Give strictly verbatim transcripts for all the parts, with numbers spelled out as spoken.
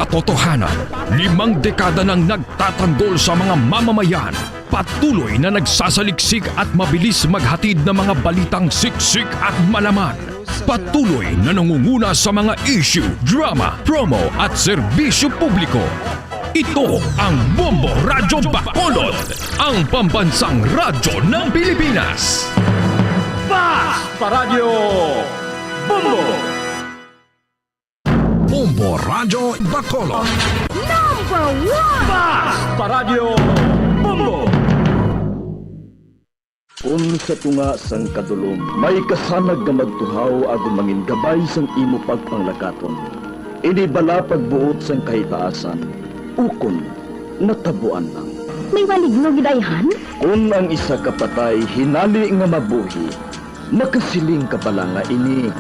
Totohanan, limang dekada nang nagtatanggol sa mga mamamayan. Patuloy na nagsasaliksik at mabilis maghatid ng mga balitang siksik at malaman. Patuloy na nangunguna sa mga issue, drama, promo at serbisyo publiko. Ito ang Bombo Radyo Bacolod, ang pambansang radyo ng Pilipinas. Fast Paradyo Bombo! Bombo Radyo Bacolod. Number one! Fast Paradyo Bombo! Kon sa tunga sang kadulom may kasanag nga magtuhaw agod mangin gabay sang imo pagpanglakaton, ini bala pagbuot sang kahitaasan, ukon natabuan lang. May maligno gid ayhan? Kon ang isa ka patay hinali nga mabuhi, makasiling ka bala nga ini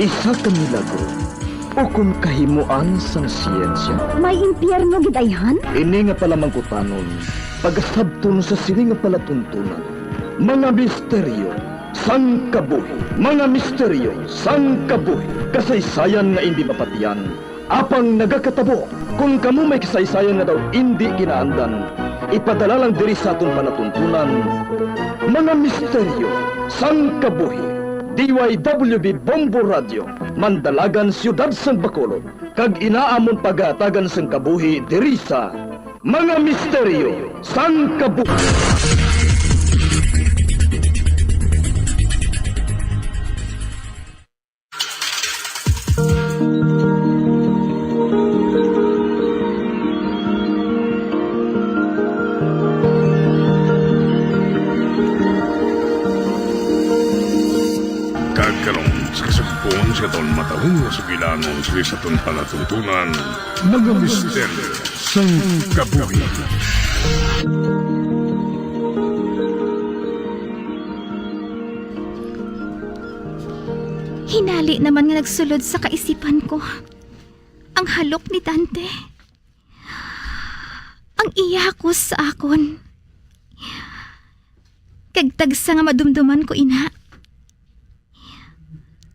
isa ka milagro ukon kahimuan sang siyensya? May impyerno gid ayhan? Ini nga palamangkutanon pagasabton sa sini nga palatuntunan, mga misteryo sang kabuhi, mga misteryo sang kabuhi, kasaysayan nga indi mapatian, apang nagakatabo. Kon kamo may kasaysayan nga daw indi kinaandan, ipadala lang diri sa aton palatuntunan, mga misteryo sang kabuhi. D Y W B Bombo Radio, Mandalagan, Siyudad sang Bacolod, kag inaamon pagahatagan sang kabuhi diri sa Mga Misteryo sang Kabuhi. Kag karon, sa kasugpon sa aton matahong nga sugilanon sa aton palatuntunan, mga misteryo sang kabuhi. Hinali naman nga nagsulod sa kaisipan ko ang halok ni Dante, ang iya hakos sa akon, kag tagsa nga madumduman ko ina,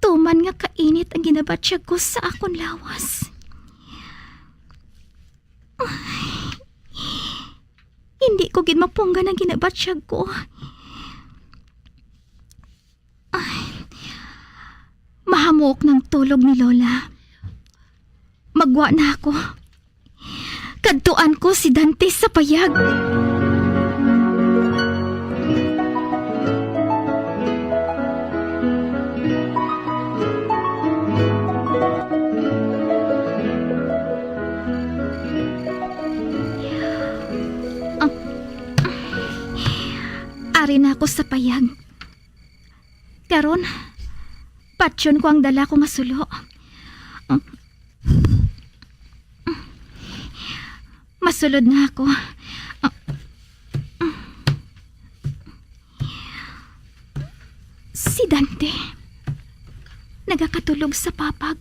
tuman nga kainit ang ginabatyag ko sa akon lawas. Ay, hindi ko gid mapunggan ang ginabatyag ko. Ay, mahamok ng tulog ni Lola. Magwa na ako. Kadtuan ko si Dante sa payag. Ah, ari na ako sa payag. Karon, patyon ko ang dala ko nga sulo. Masulod na ako. Si Dante nagakatulog sa papag,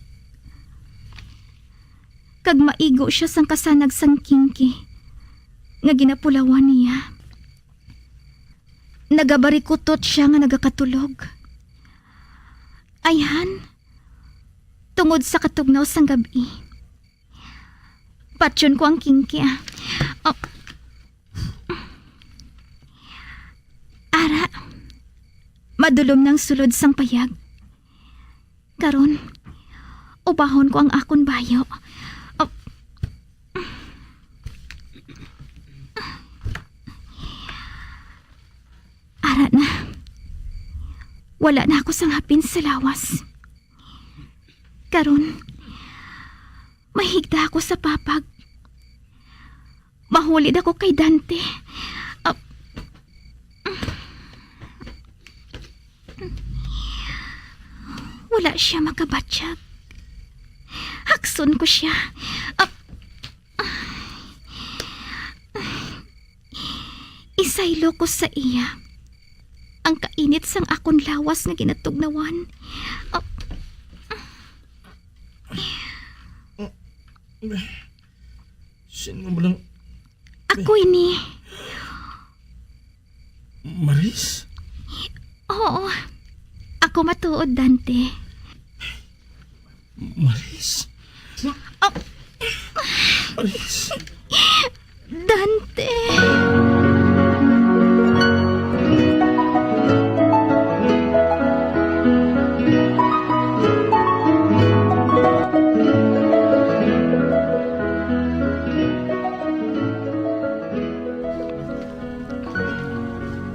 kag maigo siya sang kasanag sang kingki nga ginapulawan niya. Nagabarikutot sia nga nagakatulog. Ayhan, tungod sa katugnaw sang gab-i. Patyon ko ang kingki, ah. Oh. Ara, madulom nang sulod sang payag. Karon, ubahon ko ang akon bayo. Oh. Ara na. Wala na ako sang hapin sa lawas. Karon, mahigda ako sa papag. Mahulid ako kay Dante. Ah, wala siya makabatyag. Hakson ko siya. Ah, isaylo ko sa iya ang kainit sang akon lawas nga ginatugnawan. Ah, Sino mo lang? Ako ini. Maris? Oo. Ako matuod, Dante. Maris? Oh. Maris. Dante.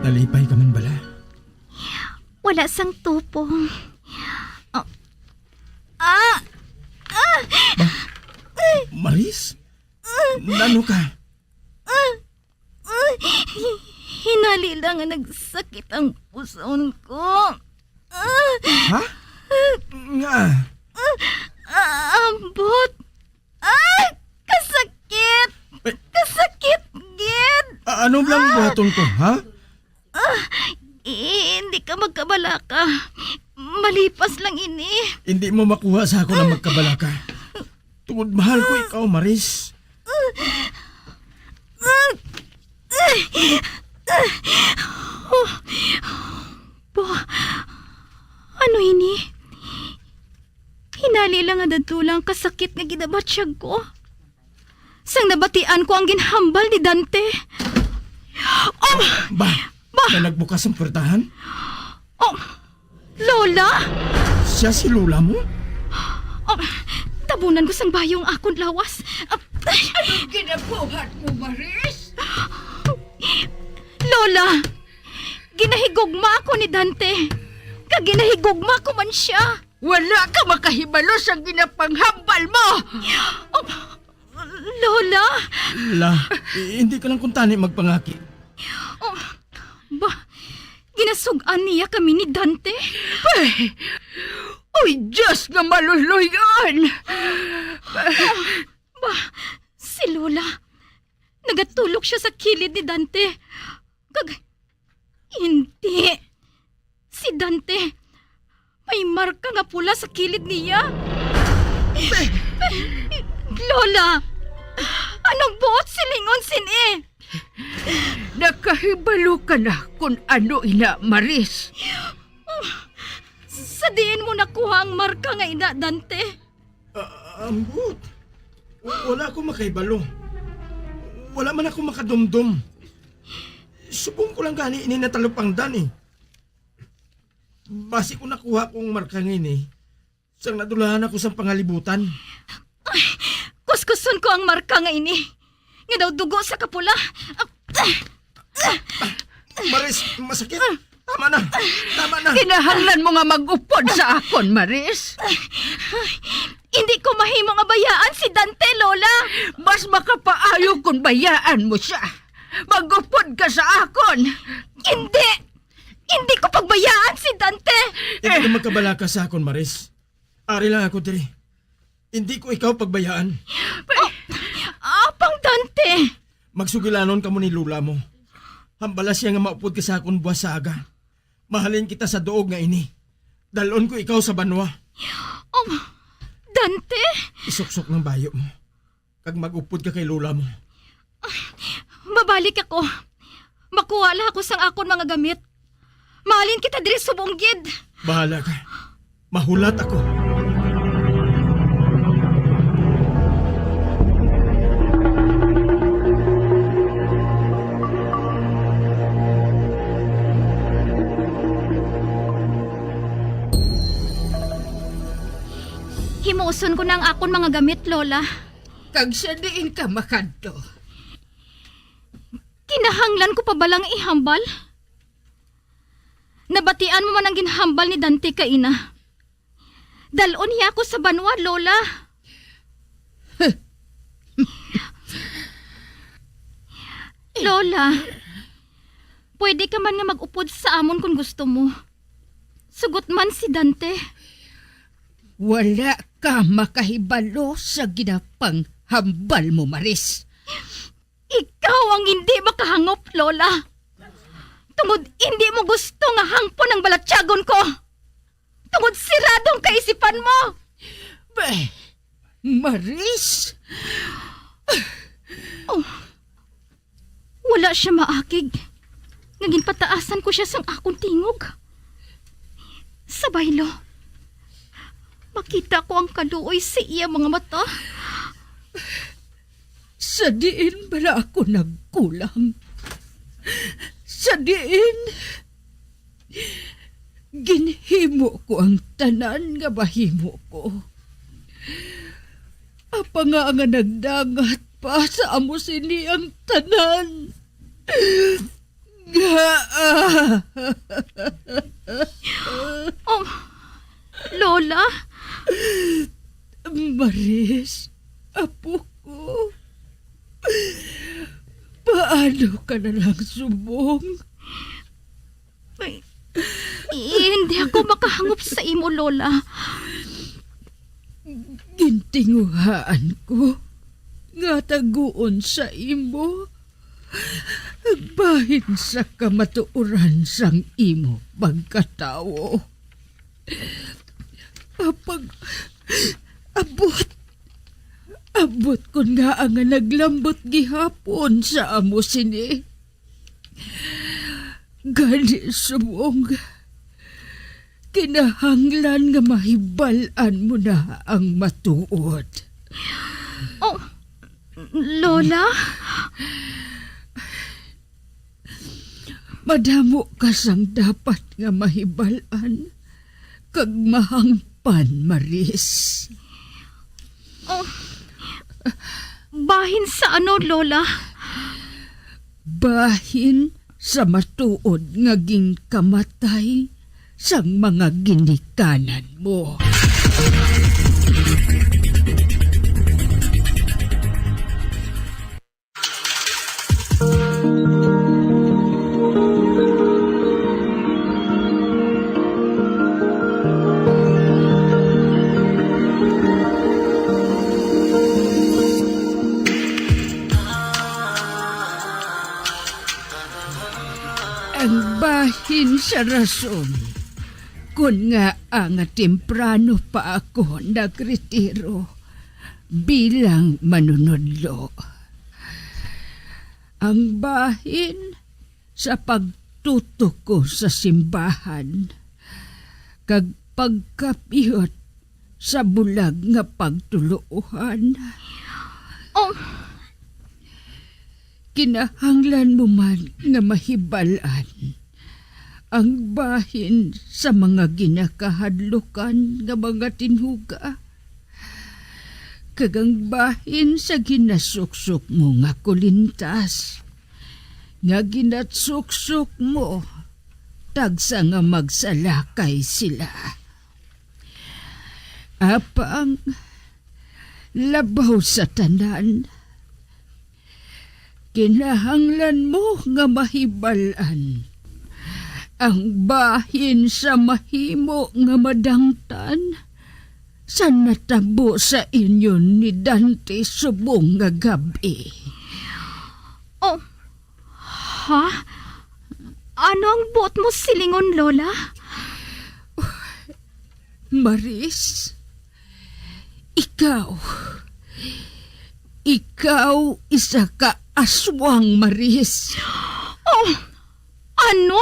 Nalipay ka man bala? Wala sang tupong. Ah, ah, ah! Ba? Maris? Nano ka? Ah, ah! Hinali lang nga nagsakit ang puson ko. Ah! Ha? Nga? Ah, ambot! Ay! Kasakit! Ay! Kasakit gid! A-, ano lang Ah! buhaton ko, ha? Ah, i-, hindi ka magkabalaka. Malipas lang ini. Hindi mo makuha sa ako ang magkabalaka. Tungod mahal ko ikaw, Maris. Ah, ah, ah, ah. Oh, ba, ano ini? Hinali lang nga dadto lang kasakit nga ginabatyag ko. Sang nabatian ko ang ginhambal ni Dante. Oh! Ba? Ba? May nagbukas ang pwertahan? Oh! Lola? Siya si Lola mo? Oh, tabunan ko sang bayo ang akon lawas. Ah, ay! Anong ginabuhat mo, Maris? Lola, ginahigugma ako ni Dante. Kag ginahigugma ko man siya. Wala ka makahibalo sa ginapanghambal mo! Oh, Lola! La, i-, hindi ka lang kuntani magpangaki. Oh, ba, ginasug-an niya kami ni Dante? Ay! Uy, Diyos nga maluluy-on! Ba, si Lola, nagatulok siya sa kilid ni Dante. Kag, hindi. Si Dante, may marka nga pula sa kilid niya. Lola, anong buot silingon sini? Nakahibalo ka na kung ano ina, Maris. Sa diin mo nakuha ang marka nga ina, Dante? Ah, ambot. W-, wala ako makahibalo. Wala man ako makadumdom. Subong ko lang gani ini natalupangdan, eh. Basi ko nakuha kong marka nga ini, sang nadulahan ako sang pangalibutan. Ay, kuskuson ko ang marka nga ini, nga daw dugo sa kapula. Ah, ah, Maris, masakit. Tama na. Tama na. Kinahanglan mo nga mag-upod sa akon, Maris. Hindi ko mahimo nga bayaan si Dante, Lola. Mas makapaayo kung bayaan mo siya. Mag-upod ka sa akon. Hindi. Hindi ko pagbayaan si Dante. Hindi ka magkabalaka sa akon, Maris. Ari lang ako diri. Hindi ko ikaw pagbayaan. Oh, Apang Dante! Magsugilanon kamo ni Lola mo. Hambala siya nga maupod ka sa akon buwas sa aga. Mahalin kita sa duog nga ini. Dalon ko ikaw sa banwa. Oh, Dante! Isuksok ng bayo mo. Kag mag-upod ka kay Lola mo. Mabalik ako. Makuha lang ako sang akon mga gamit. Mahalin kita diri subong gid. Bahala ka. Mahulat ako. Himuson ko na ang akon mga gamit, Lola. Kag sa diin ka makadto? Kinahanglan ko pa balang ihambal? Nabatian mo man ang ginhambal ni Dante kaina. Dalon niya ako sa banwa, Lola. Lola, pwede ka man nga mag-upod sa amon kon gusto mo. Sugot man si Dante. Wala ka makahibalo sa ginapanghambal mo, Maris. Ikaw ang hindi makahangop, Lola. Tungod hindi mo gusto nga hangpon ang balatyagon ko. Tungod siradong kaisipan mo. Be, Maris! Oh, wala siya maakig nga ginpataasan ko siya sang akon tingog. Sa baylo, makita ko ang kaluoy sa iya mga mata. Sa diin bala ako nagkulang? Sa diin ginhimo ko ang tanan nga mahimo ko, apang nga, nga nagdangat pa sa amo sini ang tanan? Ngaa? Oh, Lola? Maris, apo ko, paano ka na lang subong? Ay, hindi ako makahangop sa imo, Lola. Gintinguhaan ko nga taguon sa imo bahin sa kamatuoran sang imo pagkatawo. Apag-, abot, abot kon nga nga naglambot gihapon sa amo sini. Gani, subong, kinahanglan nga mahibal-an mo na ang matuod. Oh, Lola? Madamo ka sang dapat nga mahibal-an kag mahangpan, Maris. Oh, bahin sa ano, Lola? Bahin sa matuod nga ginkamatay sang mga ginikanan mo. Ang bahin sa rason, kon ngaa nga temprano pa ako nagretiro bilang manunodlo. Ang bahin sa pagtutok ko sa simbahan, kag pagkapiyot sa bulag nga pagtuloohan. Oh. Kinahanglan mo man nga mahibal-an ang bahin sa mga ginakahadlukan nga mga tinhuga, kag ang bahin sa ginasuksok mo nga kulintas, nga ginasuksok mo, tagsa nga magsalakay sila. Apang, labaw sa tanan, kinahanglan mo nga mahibal-an ang bahin sa mahimo nga madangtan sa natabo sa inyo ni Dante subong nga gab-i. Oh, ha? Ano ang buot mo silingon, Lola? Maris, ikaw, ikaw isa ka aswang, Maris. Oh, ano?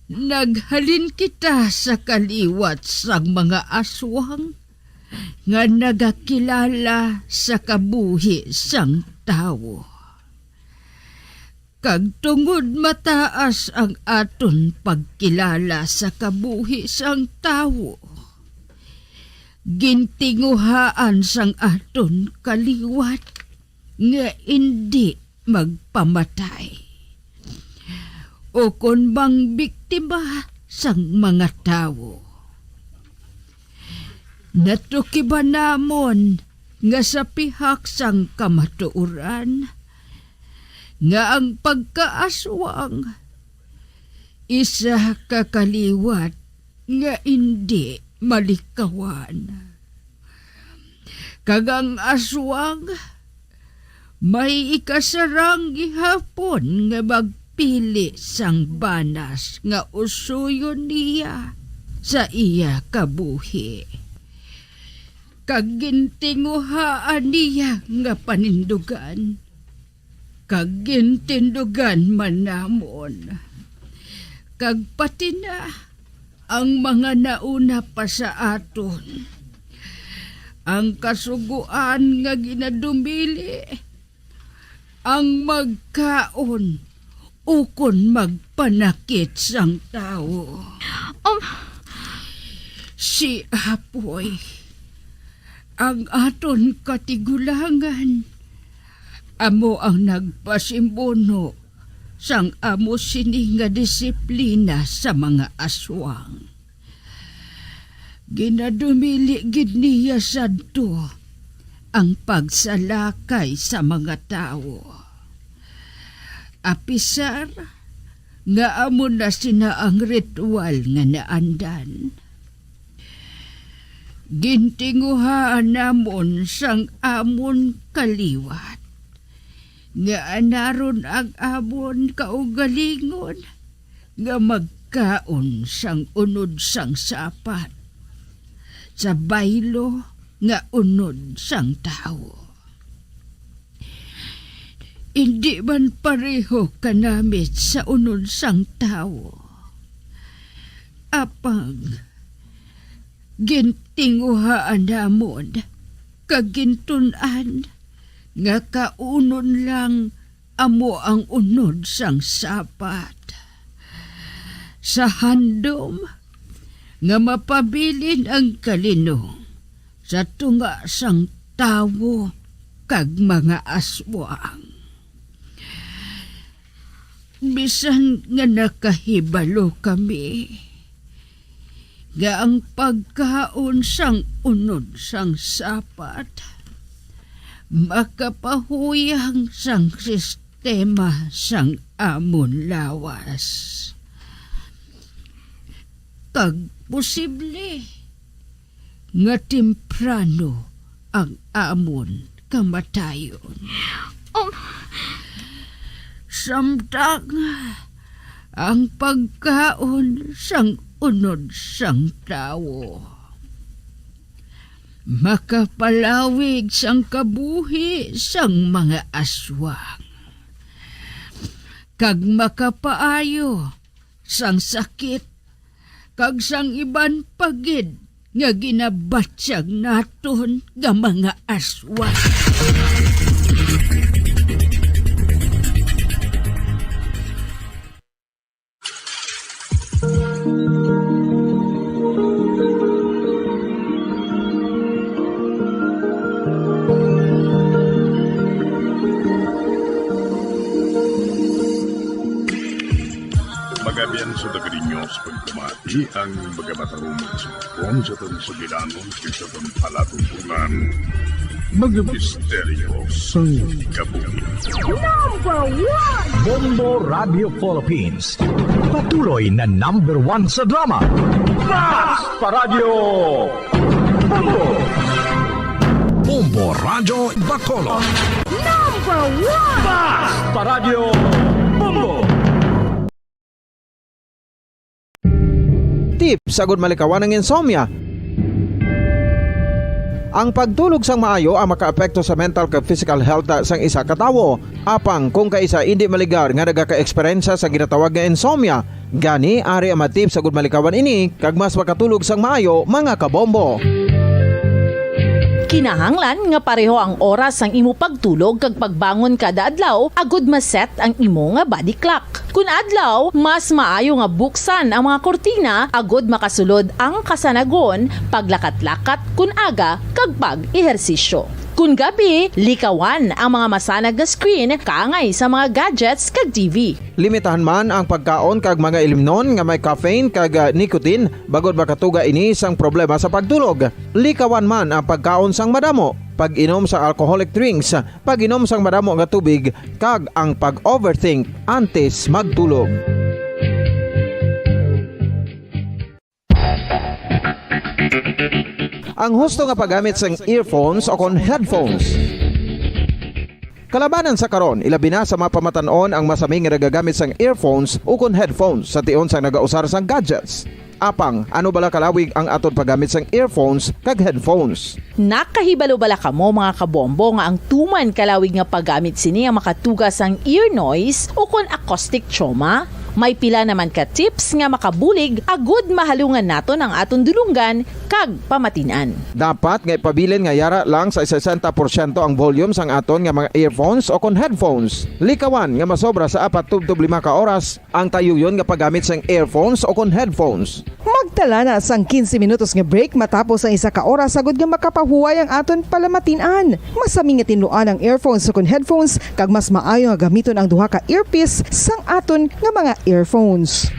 Naghalin kita sa kaliwat sang mga aswang nga nagakilala sa kabuhi sang tawo. Kag tungod mataas ang aton pagkilala sa kabuhi sang tawo, gintinguhaan sang aton kaliwat nga indi magpamatay, ukon mangbiktima sang mga tawo. Natukiban namon nga sa pihak sang kamatuoran, nga ang pagkaaswang isa ka kaliwat nga indi malikawan. Kag ang aswang may ikasarang gihapon nga magpili sang banas nga usuyon niya sa iya kabuhi. Kag gintinguhaan niya nga panindugan, kag gintindugan man namon, kag pati na ang mga nauna pa sa aton, Ang kasugoan nga ginadumili, ang magkaon ukon magpanakit sang tawo. Um. Si Apoy, ang aton katigulangan, amo ang nagpasimbuno sang amo sini nga disiplina sa mga aswang. Ginadumili gid niya sadto ang pagsalakay sa mga tawo. Apisar nga amo na sina ang ritual nga naandan, gintinguhaan namon sang amon kaliwat nga anaron ang amon kaugalingon nga magkaon sang unod sang sapat sa baylo nga unod sang tawo. Indi man pareho kanamit sa unod sang tawo. Apang gintinguhaan namon kag gintun-an nga kaunon lang amo ang unod sang sapat, sa handom nga mapabilin ang kalinong sa tunga sang tawo kag mga aswang. Bisan nga nakahibalo kami nga ang pagkaon sang unod sang sapat makapahuyang sang sistema sang amon lawas, kag posible nga temprano ang amon kamatayon. Um. Samtang ang pagkaon sang unod sang tawo makapalawig sang kabuhi sang mga aswang, kag makapaayo sang sakit kag sang iban pa gid nga ginabatyag naton nga mga aswang. Magabian sa Dagari News, pagkamati ang mga matarong sa Kon sa aton sugilanon, sa aton palatuntunan, mga misteryo sang kabuhi. Number one! Bombo Radio Philippines. Patuloy na number one sa drama. Basta Radyo Bombo! Bombo Radyo Bacolod. Number one! Basta Radyo Bombo! Tips agud malikawan ang insomnia. Ang pagtulog sang maayo ang makaapekto sa mental kag physical health sang isa ka tawo. Apang kung kaisa indi maligar nga nagaka-eksperyensya sa ginatawag nga insomnia, gani ari ang mga tips agud malikawan ini kag mas makatulog sang maayo, mga kabombo. Kinahanglan nga pareho ang oras sang imo pagtulog kag pagbangon kada adlaw agud ma-set ang imo nga body clock. Kun adlaw, mas maayo nga buksan ang mga kurtina agud makasulod ang kasanagon, paglakat-lakat kun aga, kag pag-ehersisyo. Kun gabi, likawan ang mga masanag nga screen kaangay sa mga gadgets kag T V. Limitahan man ang pagkaon kag mga ilimnon nga may caffeine kag, ah, nicotine, bangod makatuga ini sang problema sa pagtulog. Likawan man ang pagkaon sang madamo, pag-inom sang alcoholic drinks, pag-inom sang madamo nga tubig, kag ang pag-overthink antes magtulog. Ang husto nga paggamit sang earphones o kon headphones. Kalabanan sa karon, ilabi na sa mga pamatan-on ang masami nga nagagamit sang earphones o kon headphones sa tion sang nagausar sang gadgets. Apang, ano bala kalawig ang aton paggamit sang earphones kag headphones? Nakahibalo bala kamo, mga kabombo, nga ang tuman kalawig nga paggamit sini ang makatuga sang ear noise o kon acoustic trauma? May pila naman ka tips nga makabulig agud mahalungan naton ang aton dulonggan kag pamatin-an. Dapat nga ipabilin nga yara lang sa sesenta porsyento ang volume sang aton nga mga earphones o kon headphones. Likawan nga masobra sa apat tubtob lima ka oras ang tayuyon nga paggamit sang earphones o kon headphones. Magtala na sang quince minutos nga break matapos ang isa ka oras, agud nga makapahuway ang aton palamatin-an. Mas sami nga tinluan ang earphones o kon headphones, kag mas maayo nga gamiton ang duha ka earpiece sang aton nga mga earphones.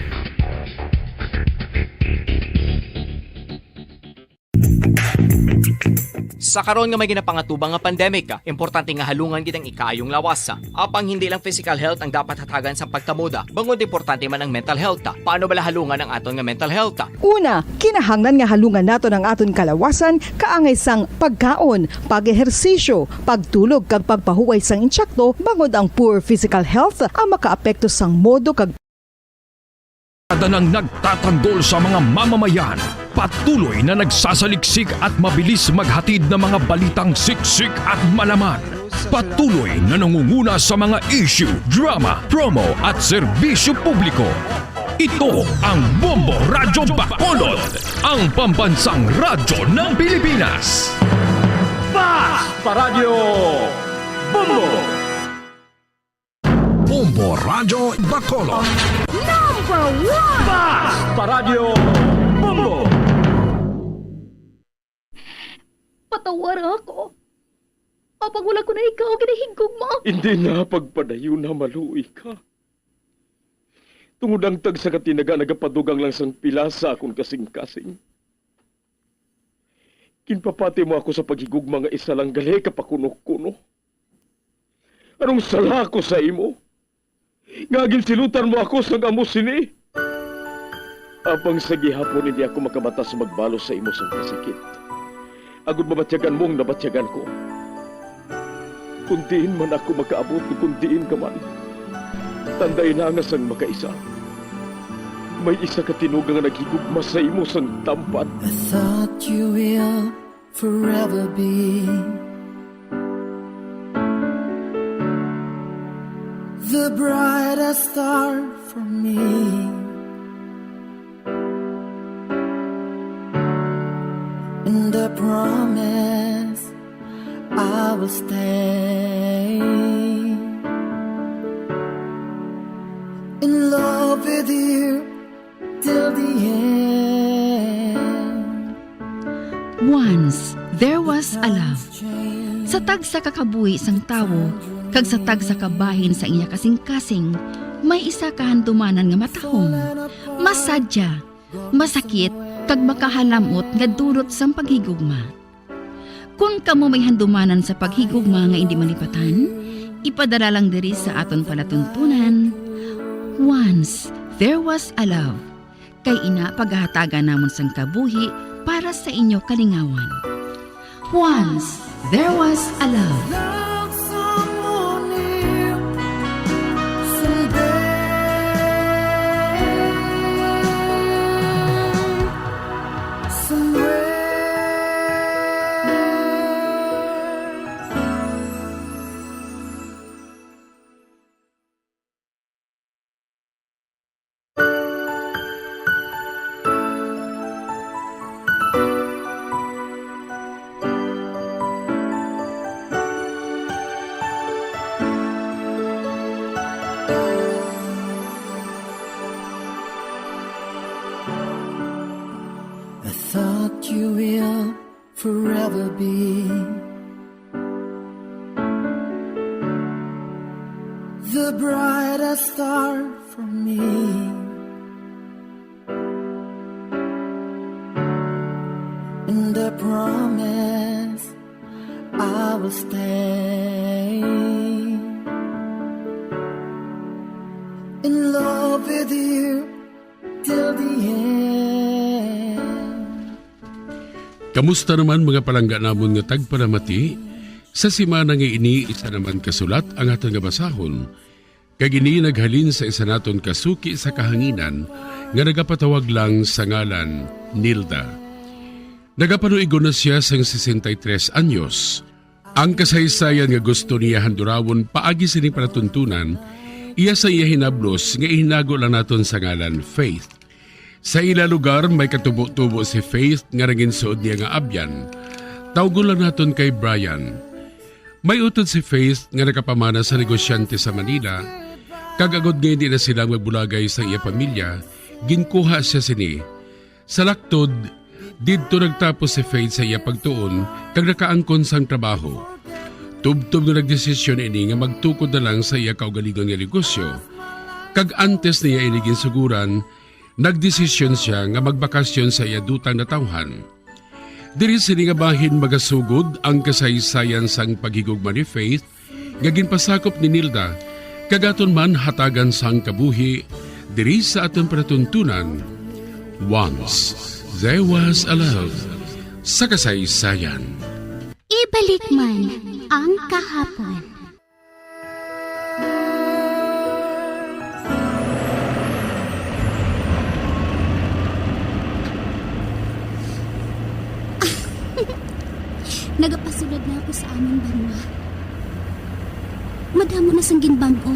Sa karon nga may ginapangatubang nga pandemic, importante nga halungan gid ang ikaayong lawas. Apang hindi lang physical health ang dapat hatagan sang pagkamuda, bangod importante man ang mental health. Paano bala halungan ang aton nga mental health? Una, kinahanglan nga halungan naton ang aton kalawasan kaangay sang pagkaon, pag-ehersisyo, pagtulog, kag pagpahuway sang insekto, bangod ang poor physical health ang makaapekto sang modo kag Kada nang nagtatanggol sa mga mamamayan, patuloy na nagsasaliksik at mabilis maghatid ng mga balitang siksik at malaman. Patuloy na nangunguna sa mga issue, drama, promo at serbisyo publiko. Ito ang Bombo Radyo Bacolod, ang pambansang radyo ng Pilipinas. Fast Paradyo Bombo! Bombo Radyo Bacolod. Number one! Fast Paradyo Bombo! Patawara ako. Apang wala ko na ikaw ginahigugma. Hindi na pagpadayon na maluoy ka. Tungod ang tagsa ka tinaga nagapadugang lang sang pila sa akon kasing-kasing. Ginpapati mo ako sa paghigugma nga isa lang gali ka pakuno-kuno. Anong sala ko sa imo? Nga ginsilutan mo ako sang amo sini? Apang sa gihapon hindi ako makamata sa magbalo sa imo sang kasakit. Agud mabatyagan mo ang nabatyagan ko. Kung diin man ako makaabot, kung diin ka man, tandai na nga sang makaisa, may isa ka tinuga nga naghigugma sa imo sang tampad. I thought you will forever be the brightest star for me. And I promise I will stay in love with you till the end. Once there was a love. Sa tagsa ka kabuhi sang tawo kag sa tagsa ka bahin sa iya kasing-kasing, may isa ka handumanan nga matahom, masadya, masakit, kag makahalam-ot nga dulot sang paghigugma. Kon kamo may handumanan sa paghigugma nga indi malipatan, ipadala lang diri sa aton palatuntunan, Once There Was a Love, kay ina pagahatagan namon sang kabuhi para sa inyo kalingawan. Once There Was a Love. I thought you will forever be the brightest star for me. And I promise I will stay in love with you till the end. Kamusta naman, mga palangga namon nga tagpalamati? Sa semana nga ini, isa naman ka sulat ang aton nga basahon, kag ini naghalin sa isa naton ka suki sa kahanginan nga nagapatawag lang sa ngalan Nilda. Nagapanuigon na sia sang sesenta y tres anyos. Ang kasaysayan nga gusto niya handurawon paagi sini palatuntunan Iya sa iya hinablos nga ihinago lang naton sa ngalan Faith. Sa ila lugar, may katubo-tubo si Faith nga nanginsuod niya nga abyan. Tawgon lang naton kay Brian. May utod si Faith nga nakapamana sa negosyante sa Manila, kag agod nga hindi na sila magbulagay sa iya pamilya, ginkuha siya sini. Sa laktod, didto nagtapos si Faith sa iya pagtuon kag nakaangkon sang trabaho. Tubtob nga nagdesisyon ini nga magtukod na lang sa iya kaugalingon nga negosyo. Kag antes niya ini ginsuguran, nagdesisyon sia nga magbakasyon sa iya dutang natawhan. Diri sini nga bahin magasugod ang kasaysayan sang paghigugma ni Faith nga ginpasakop ni Nilda, kag aton man hatagan sang kabuhi diri sa aton palatuntunan. Once There Was a Love sa kasaysayan. Ibalik man ang kahapon. Nagapasulod na ako sa amon banwa. Madamo na sang ginbag-o.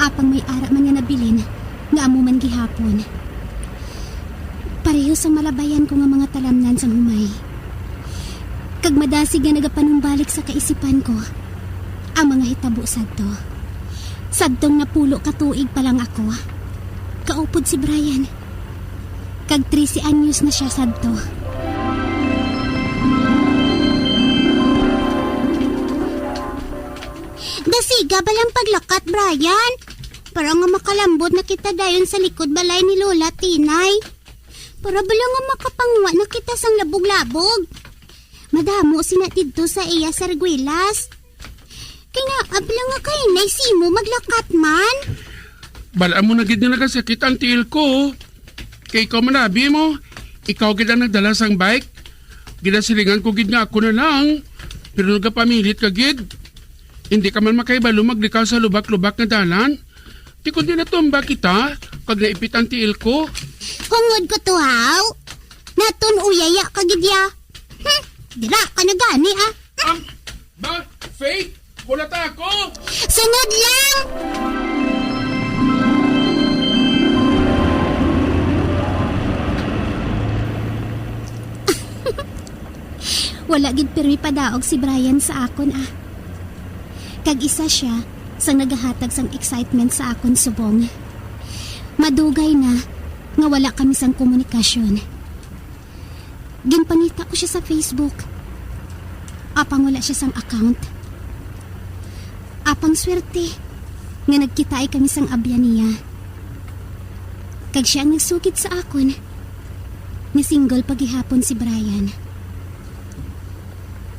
Apang may ara man nga nabilin nga amo man gihapon. Pareho sang malabayan ko nga mga talamnan sang humay. Kag madasig nga nagapanumbalik sa kaisipan ko ang mga hitabo sadto. Sadtong napulo ka tuig pa lang ako, kaupod si Brian. Kag trese anyos na sia sadto. Dasiga bala ang paglakat, Brian. Para nga makalambot na kita dayon sa likod balay ni Lola Tinay. Para bala nga makapanguha na kita sang labog-labog. Madamo sina didto sa iya sarguelas. Kay nga, abla nga kay nay simo maglakat man. Bal-a mo na gid nga nagasakit ang tiil ko. Kay ikaw man abi mo, ikaw gid ang nagdala sang bike. Ginasilingan ko gid nga ako na lang, pero nagapamilit ka gid. Hindi ka man makahibalo maglikaw sa lubak-lubak nga dalan. Ti kundi natumba kita, kag naipit ang tiil ko. Hungod ko to, haw. Natun-uyaya ka gid ya. Hmm, dira ka na gani, ah. Ang, ba, Faith, wala ta ako. Sunod lang. Wala gid pirmi padaog si Brian sa akon, ah. Kag isa sia sang nagahatag sang excitement sa akon subong. Madugay na nga wala kami sang komunikasyon. Ginpangita ko sia sa Facebook. Apang wala sia sang account. Apang swerte nga nagkitaay kami sang abyan niya. Kag sia ang nagsugid sa akon nga single pa gihapon si Brian.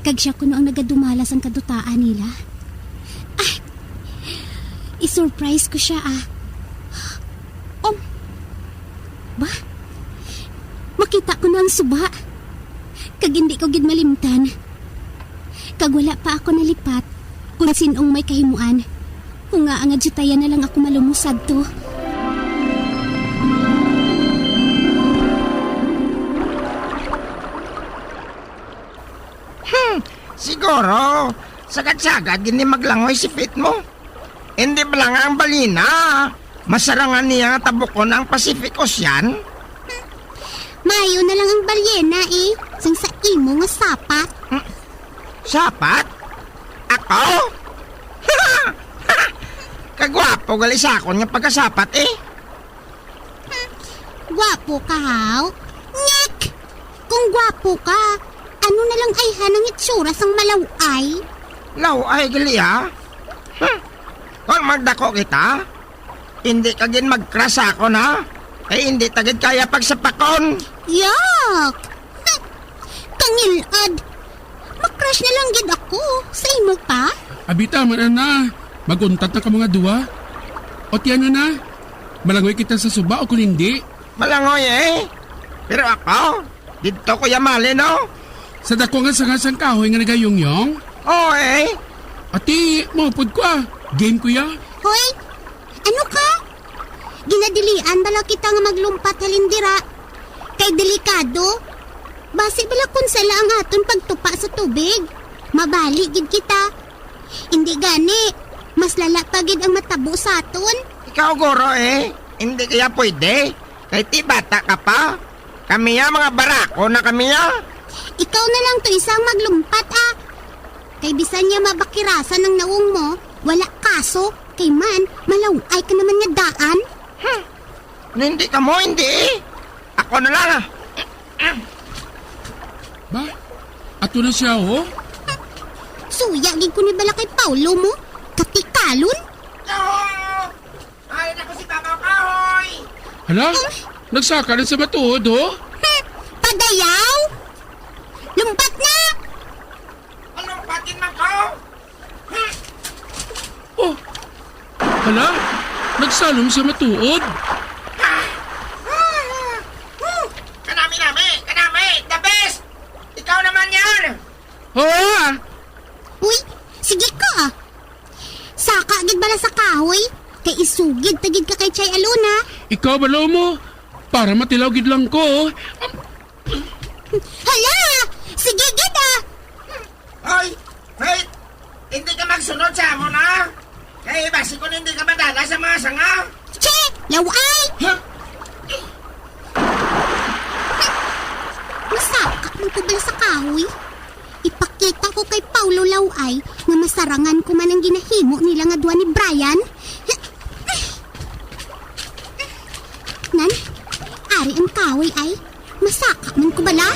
Kag sia kuno ang nagadumala sang kadutaan nila. Ah! I-surprise ko sia, ah. Um, ba? Makita ko na ang suba. Kag hindi ko gid malimtan. Kag wala pa ako nalipat kung sin-ong may kahimuan. Kung nga nga diyutayan na lang ako malumos sadto. Hmm, siguro, sagad-sagad gid ni maglangoy si Faith mo. Hindi bala nga ang balyena, masarangan niya nga tabukon ang Pacific Ocean? Maayo na lang ang balyena, eh, sang sa imo nga sapat. Hmm, sapat? Ako? Kagwapo gali sa akon nga pagkasapat, eh. Hmm, gwapo ka, haw? Nyek! Kung gwapo ka, ano na lang ayhan ang itsura sang malaw-ay? Law-ay gali, ha? Hmm. Kung magdako kita, hindi ka gid mag-crush sa akon, ha? Kay hindi ta gid kaya pagsapakon. Yak! Hmm. Kangil-ad! Ma-crush na lang gid ako sa imo pa. Abi, tama na na. Mag-untat na kamo nga duha. O ti ano na? Malangoy kita sa suba o kon hindi? Malangoy, eh. Pero ako, didto ko ya mali, no? Sa dako nga sanga sang kahoy nga nagayungyong? Oo, eh. Ati, maupod ko, ah. Game ko ya. Hoy, ano ka? Ginadilian bala kita nga maglumpat halin dira? Kay delikado. Basi bala kon sala ang aton pagtupa sa tubig, mabali gid kita. Indi gani, Mas lala pa gid ang matabo sa aton. Ikaw, guro, eh. Hindi kaya pwede? Kay ti bata ka pa. Kami ya, mga barako na kami ya. Ikaw na lang to isang maglumpat, ah. Kay bisan niya mabakirasan ang nawong mo, wala kaso. Kay man, malaw-ay ka naman nga daan. Hmm. Hindi ka mo, hindi eh. Ako na lang, ah. Ba? Ato na siya, oh. Suya gid ko ni bala kay Paulo mo. Katikalon. No! Ay, naku, si Papa Kahoy! Hala? Nagsaka na sa matuod, oh. Hmm, padayaw! Lumpat na! Anong patin man ko? Hmm. Oh. Hala? Nagsalom sa matuod. Kanami-nami! Kanami! The best! Ikaw naman yan! Oo, ah. Uy, sige ka, ah. Saka gid bala sa kahoy, kay isugid ta gid ka kay Chay Alona. Ikaw bala mo, para matilaw gid lang ko. Hala! Sige gid, ah. Hoy, Faith, hindi ka magsunod sa amon, ha? Kay basi kung hindi ka madala sa mga sanga. Che! Laway! Ha? Masaka man ko bala sa kahoy. Ipakita ko kay Paulo Laway nga masarangan ko man ang ginahimo nila nga duha ni Brian. Nan, ari ang kahoy ay. Masaka man ko bala?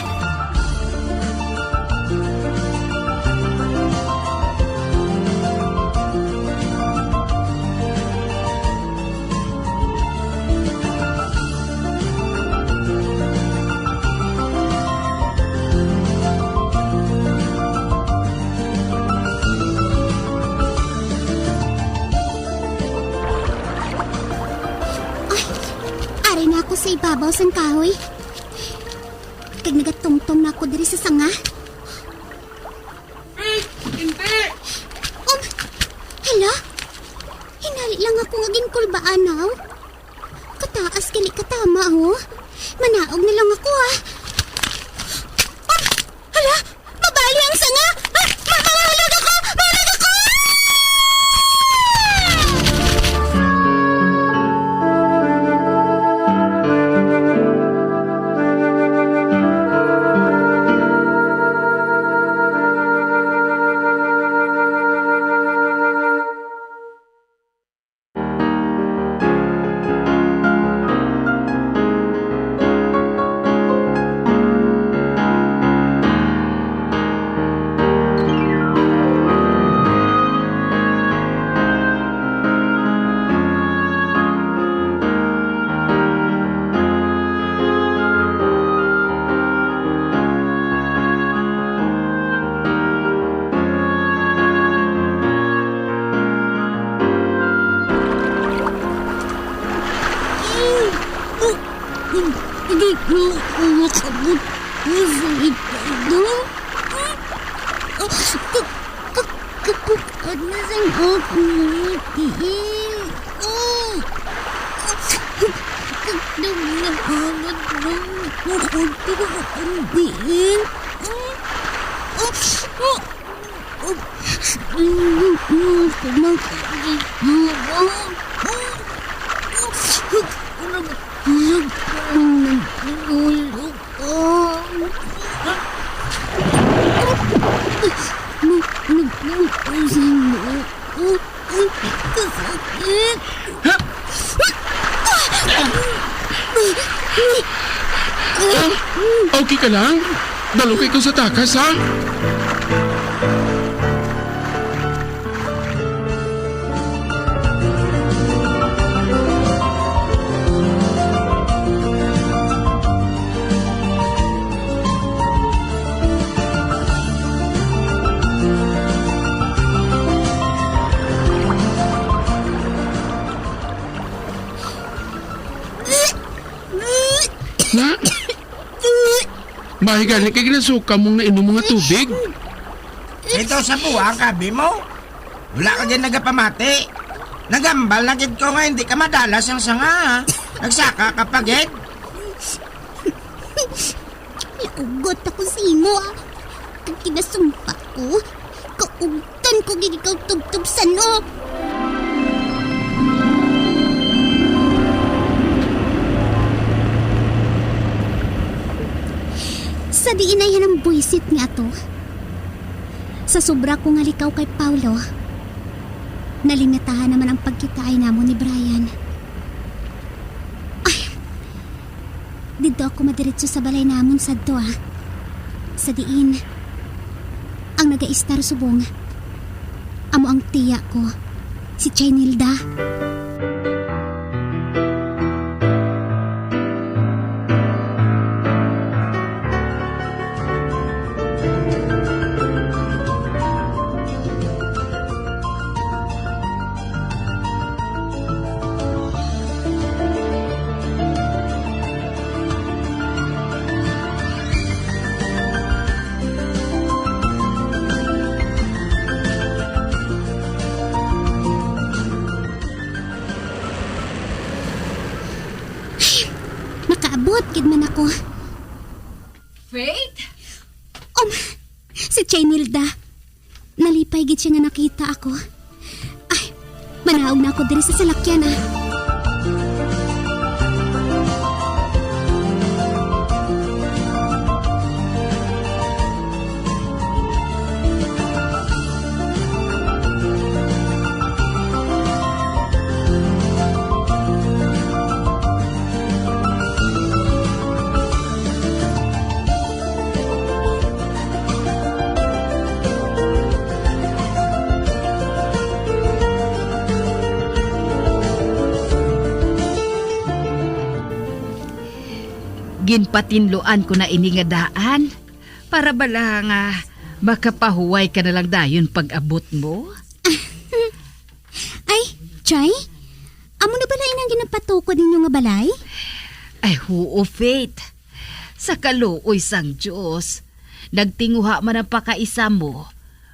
Ay, ari na ako sa ibabaw sang kahoy. Kag nagatungtong na ako diri sa sanga. Faith! Hindi! Um, hala? Hinali lang ako nga ginkulbaan, aw. Kataas gali katama, oh. Manaog na lang ako, ah. Ah! Hala! Mabali ang sanga! Ah! Ma-, mahulog ako! Mahulog ako! Hindi ko makabot. Masakit na ito. Ka-, ka-, kapukan na sa akong ngiti. Oh. Naglahanad lang ako ang diin. Oh. Oh. Kasakit. Okay ka lang? Dalo kay ko sa takas, ha? Na? Mahi gani kay ginasuka mong nainom nga tubig. Ito sa buwang, kabi mo. Wala ka gid nagapamati. Nagambal na gid ko nga hindi ka madala sang sanga, ha? Nagsaka ka pa gid. Naugot ako sa imo, ah. Kag kinasumpa ko, kaugtan ko gid ikaw tubtob sa no. Sa diin ay hanang buwisit nga ato. Sa sobra ko nga likaw kay Paulo, nalimitahan naman ang pagkitaay namon ni Brian. Ay, didto ako madiretso sa balay namon sadto, ah. Sa diin, ang nagaistar subong, amo ang tiya ko, si Chinilda. Nakaabot gid man ako. Faith? Um, si Chinilda. Nalipay gid siya nga nakita ako. Ay, manaog na ako diri sa salakyan, ah. Ginpatinluan ko na ini nga daan para bala nga makapahuway ka na lang dayon pag-abot mo. Ay, Chay, amo na bala inang ginapatukod ninyo nga balay? Ay, huo, Faith. Sa kaluoy sang Dios, nagtinguha man ang pakaisa mo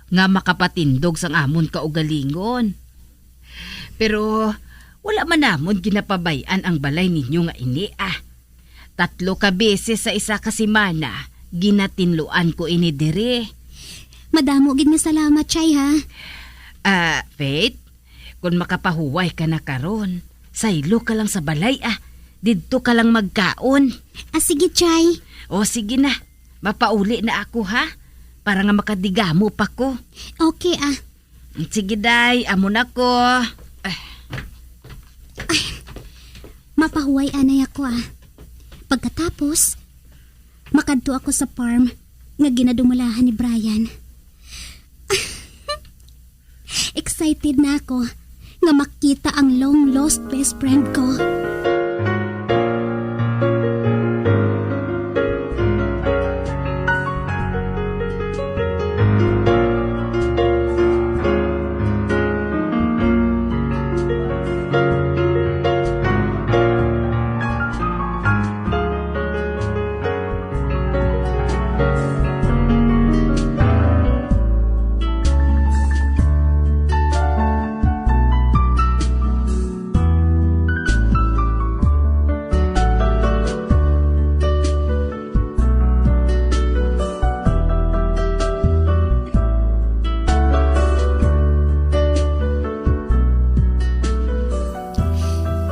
nga makapatindog sang amon kaugalingon. Pero wala man namon ginapabay-an ang balay ninyo nga ini, ah. Tatlo ka beses sa isa ka semana, ginatinluan ko ini diri. Madamo gid nga salamat, Chay, ha? Ah, Faith, kung makapahuway ka na karon, saylo ka lang sa balay, ah. Didto ka lang magkaon. Ah, sige, Chay. O, sige na. Mapauli na ako, ha? Para nga makadigamo pa ko. Okay, ah. Sige, day. Amo na ko. Ah. Ay, mapahuway anay ako, ah. Pagkatapos, makadto ako sa farm nga ginadumalahan ni Brian. Excited na ako nga makita ang long lost best friend ko.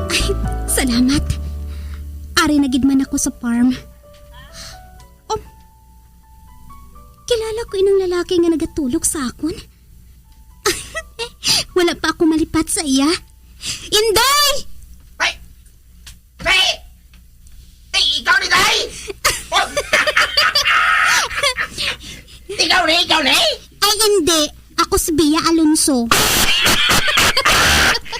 Ay, salamat. Ari na gid man ako sa farm. Um, kilala ko inang lalaki nga nagatulog sa akon. Wala pa ako malipat sa iya. Inday! Ay! Day! Day, ikaw ni, Day! Oh! Ikaw ni, ikaw ni? Ay, hindi. Ako si Bea Alonso.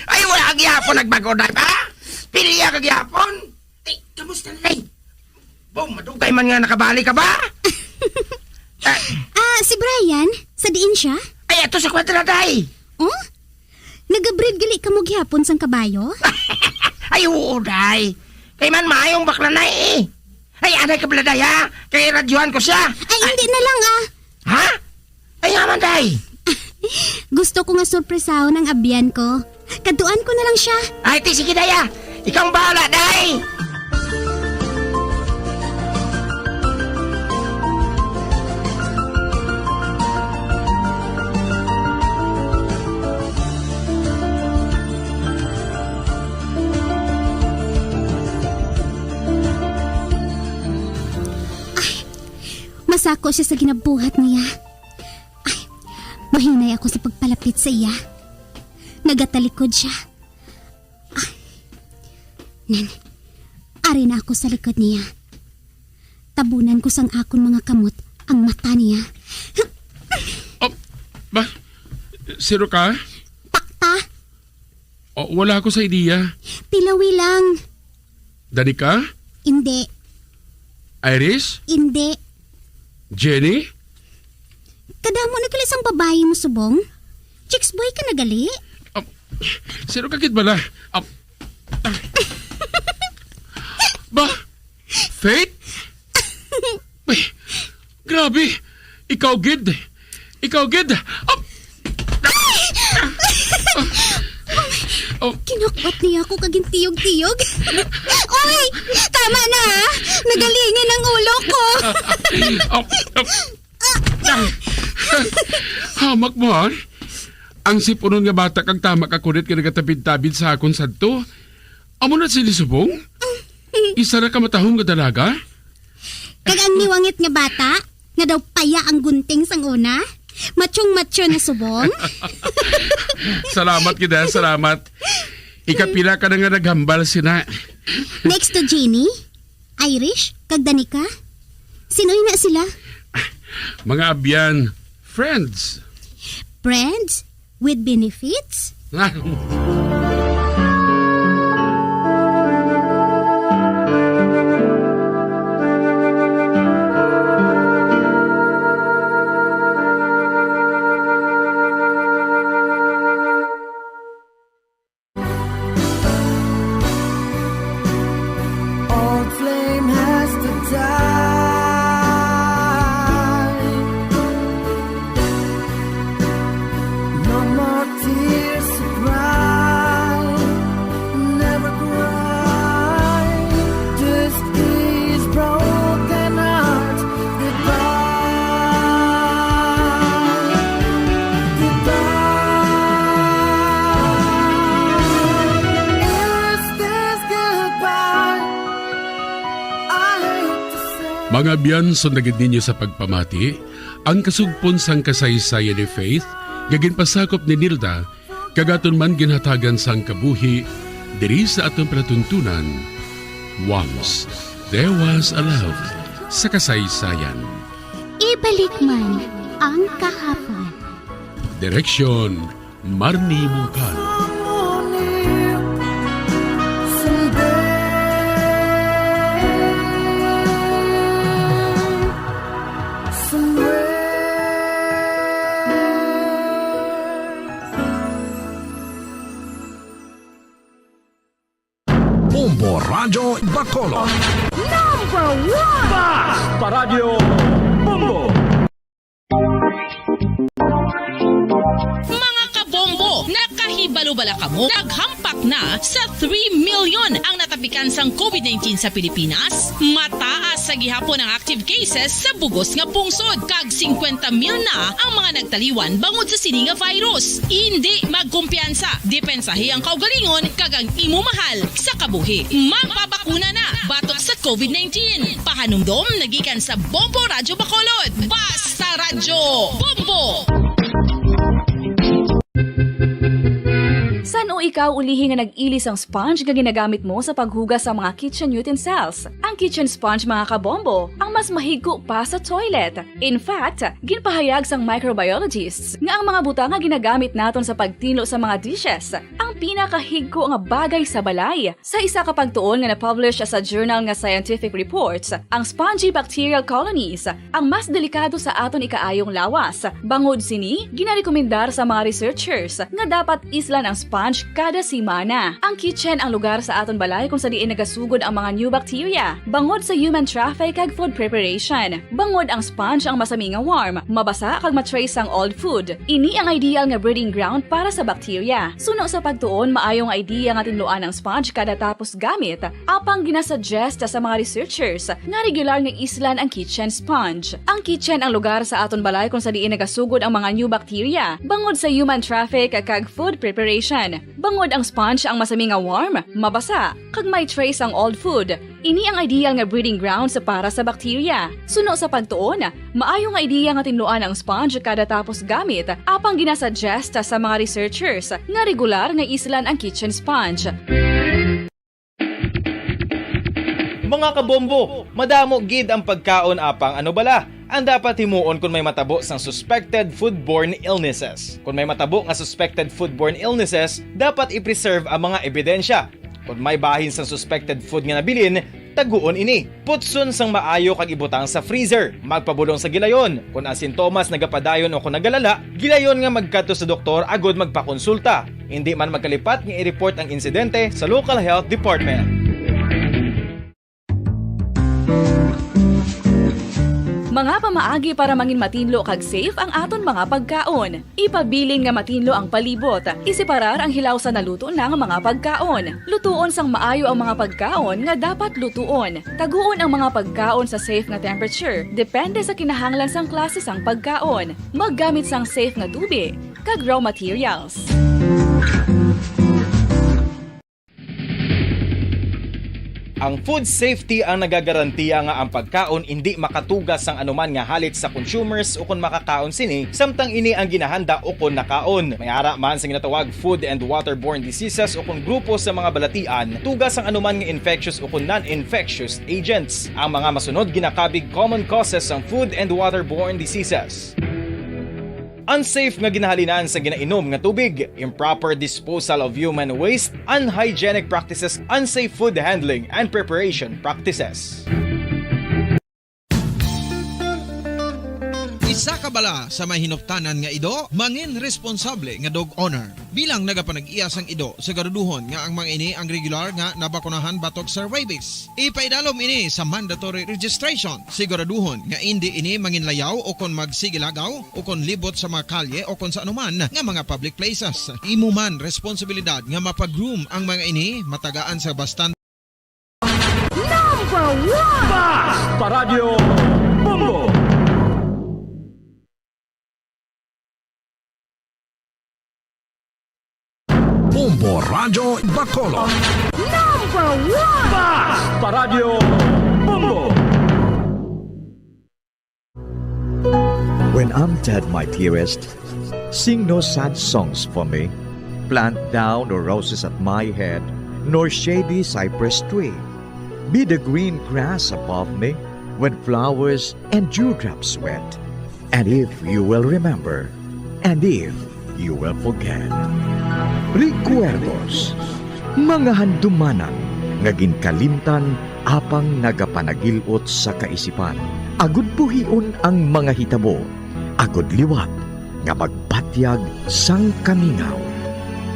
Ay, wala ang gihapon nagbago, Day, ha? Piliya ka gihapon? Ay, kamusta na, Day? Bo, madugay man nga nakabalik ka ba? Ah, Ah, si Brian, sa diin siya? Ay, ato sa kwadra, Day. Oh? Nagabreed gali kamo gihapon sang kabayo? Ay, oo, Day. Kay man maayong bakla na eh. Ay, anay ka pala, Day, ha? Kay radyohan ko siya. Ay, hindi na lang, ah. Ha? Ay, nga man, Day. Gusto ko nga sorpresahon ang abyan ko. Kadtuan ko na lang siya. Ay, ti, sige, Day, ah. Ikaw ang bahala, Day. Ay, Nagapatako siya sa ginabuhat niya. Ay, mahinay ako sa pagpalapit sa iya. Nagatalikod siya. Ay, nan, ari na ako sa likod niya. Tabunan ko sang akon mga kamot ang mata niya. Oh, ba? Sino ka? Takta, Oh, wala ako sa ideya. Tilawi lang. Danica? Indi. Iris? Indi. Jenny? Kadamo na gali sang babayi mo subong? Chicks boy ka na gali? Ah, sino ka gid bala? Ah, ah. Ba? Faith? Ay, grabe. Ikaw gid. Ikaw gid. Ah! Oh. Kinakwat niya ako kag gintiyog-tiyog. Oy! Tama na, ha? Nagalingin ang ulo ko. Oh, oh. Ah! Hamak mo, ha? Ang sipunon nga bata kag tama ka kunit nga nagatabid-tabid sa akon sadto. Amo na sini subong? Isa na ka matahom nga dalaga? Kag ang niwangit nga bata, nga daw paya ang gunting sang una, matsyong-matsyo na subong. Salamat gid, ha, salamat. Ikapila ka na nga naghambal sina. Next to Jenny, Irish, kag Danica. Sino na sila? Mga abyan, friends. Friends with benefits? Old flame has to die. No more tears to cry. Never cry. This is broken heart. Goodbye. Goodbye. Is this goodbye? I hate to say. Mga abyan, sunda gid ninyo sa pagpamati ang kasugpon sang kasaysayan ni Faith nga ginpasakop ni Nilda kag aton man ginhatagan sang kabuhi diri sa aton palatuntunan, Once There Was a Love sa Kasaysayan. Ibalik man ang kahapon. Direksyon, Marnie Mungkal. Bombo Radyo Bacolod. Number one! Bas! Paradyo Bombo! Mga kabombo, nakahibalo bala kamo? Naghampak na sa three million ang natapikan sang COVID nineteen sa Pilipinas. Mataas sa gihapon ang active cases sa bugos nga pungsod, kag singkwenta mil na ang mga nagtaliwan bangod sa sini nga virus. Indi magkumpiyansa, depensahi ang kaugalingon kag ang imo mahal sa kabuhi. Magpabakuna na batok sa COVID nineteen. Pahanumdom nagikan sa Bombo Radyo Bacolod. Basta Radyo Bombo! San-o ikaw ulihi nga nag-ili sang sponge nga ginagamit mo sa paghugas sa mga kitchen utensils? Ang kitchen sponge, mga kabombo, ang mas mahigko pa sa toilet. In fact, ginpahayag sang microbiologists nga ang mga butang nga ginagamit naton sa pagtinlo sa mga dishes ang pinakahigko nga bagay sa balay. Sa isa ka pagtuon nga na-publish sa journal nga Scientific Reports, ang spongy bacterial colonies ang mas delikado sa aton ikaayong lawas. Bangod sini, ginarekomendar sa mga researchers nga dapat islan ang sponge kada semana. Ang kitchen ang lugar sa aton balay kung sa diin nagasugod ang mga new bacteria, bangod sa human traffic kag food preparation. Bangod ang sponge ang masami nga warm, mabasa kag ma-trace ang old food. Ini ang ideal nga breeding ground para sa bacteria. Suno sa pagtuon, maayo nga idea nga tinluan ang sponge kada tapos gamit. Apang ginasuggest sa mga researchers nga regular nga islan ang kitchen sponge. Ang kitchen ang lugar sa aton balay kung sa diin nagasugod ang mga new bacteria, bangod sa human traffic kag food preparation. Bangod ang sponge ang masami nga warm, mabasa, kag may trace ang old food, Ini ang ideal nga breeding grounds para sa bakterya. Suno sa pagtuon, maayo nga ideya nga tinluan ang sponge kada tapos gamit, apang ginasuggest sa mga researchers nga regular nga islan ang kitchen sponge. Mga kabombo, madamo gid ang pagkaon, apang ano bala ang dapat himuon kon may matabo sang suspected foodborne illnesses? Kon may matabo nga suspected foodborne illnesses, dapat i-preserve ang mga ebidensya. Kon may bahin sang suspected food nga nabilin, taguon ini. Putson sang maayo kag ibutang sa freezer. Magpabulong sa gilayon. Kon ang sintomas nagapadayon o kon nagalala, gilayon nga magkadto sa doktor agud magpakonsulta. Indi man magkalipat nga i-report ang insidente sa local health department. Mga pamaagi para mangin matinlo kag safe ang aton mga pagkaon. Ipabilin nga matinlo ang palibot. Iseparar ang hilaw sa naluto na nga mga pagkaon. Lutuon sang maayo ang mga pagkaon nga dapat lutuon. Taguon ang mga pagkaon sa safe nga temperature, depende sa kinahanglan sang klase sang pagkaon. Maggamit sang safe nga tubig kag raw materials. Ang food safety ang nagagarantiya nga ang pagkaon indi makatuga sang anuman nga halit sa consumers ukon makakaon sini, samtang ini ang ginahanda ukon nakaon. May ara man sa ginatawag food and waterborne diseases ukon grupo sa mga balatian, tuga sang anuman nga infectious ukon non-infectious agents. Ang mga masunod ginakabig common causes sang food and waterborne diseases. Unsafe nga ginahalinan sa ginainom nga tubig, improper disposal of human waste, unhygienic practices, unsafe food handling and preparation practices. Isa ka bala sa may hinuptanan nga ido, mangin responsable nga dog owner. Bilang nagapanag-iya sang ido, siguraduhon nga ang mga ini ang regular nga nabakunahan batok sa rabies. Ipaidalom ini sa mandatory registration. Siguraduhon nga indi ini manginlayaw o kon magsigilagaw o kon libot sa mga kalye o kon sa anuman nga mga public places. Imo man responsibilidad nga mapa-groom ang mga ini, matagaan sa bastante. Number one! Bas! Paradyo Bombo! Bombo Radyo Bacolod. Number one! Bas! Paradyo Bombo! When I'm dead, my dearest, sing no sad songs for me. Plant thou no roses at my head, nor shady cypress tree. Be the green grass above me when flowers and dewdrops wet. And if you will remember, and if you will forget. Recuerdos, mga handumanan nga ginkalimtan apang nagapanagil-ot sa kaisipan, agud buhion ang mga hitabo, agud liwat nga magbatyag sang kamingaw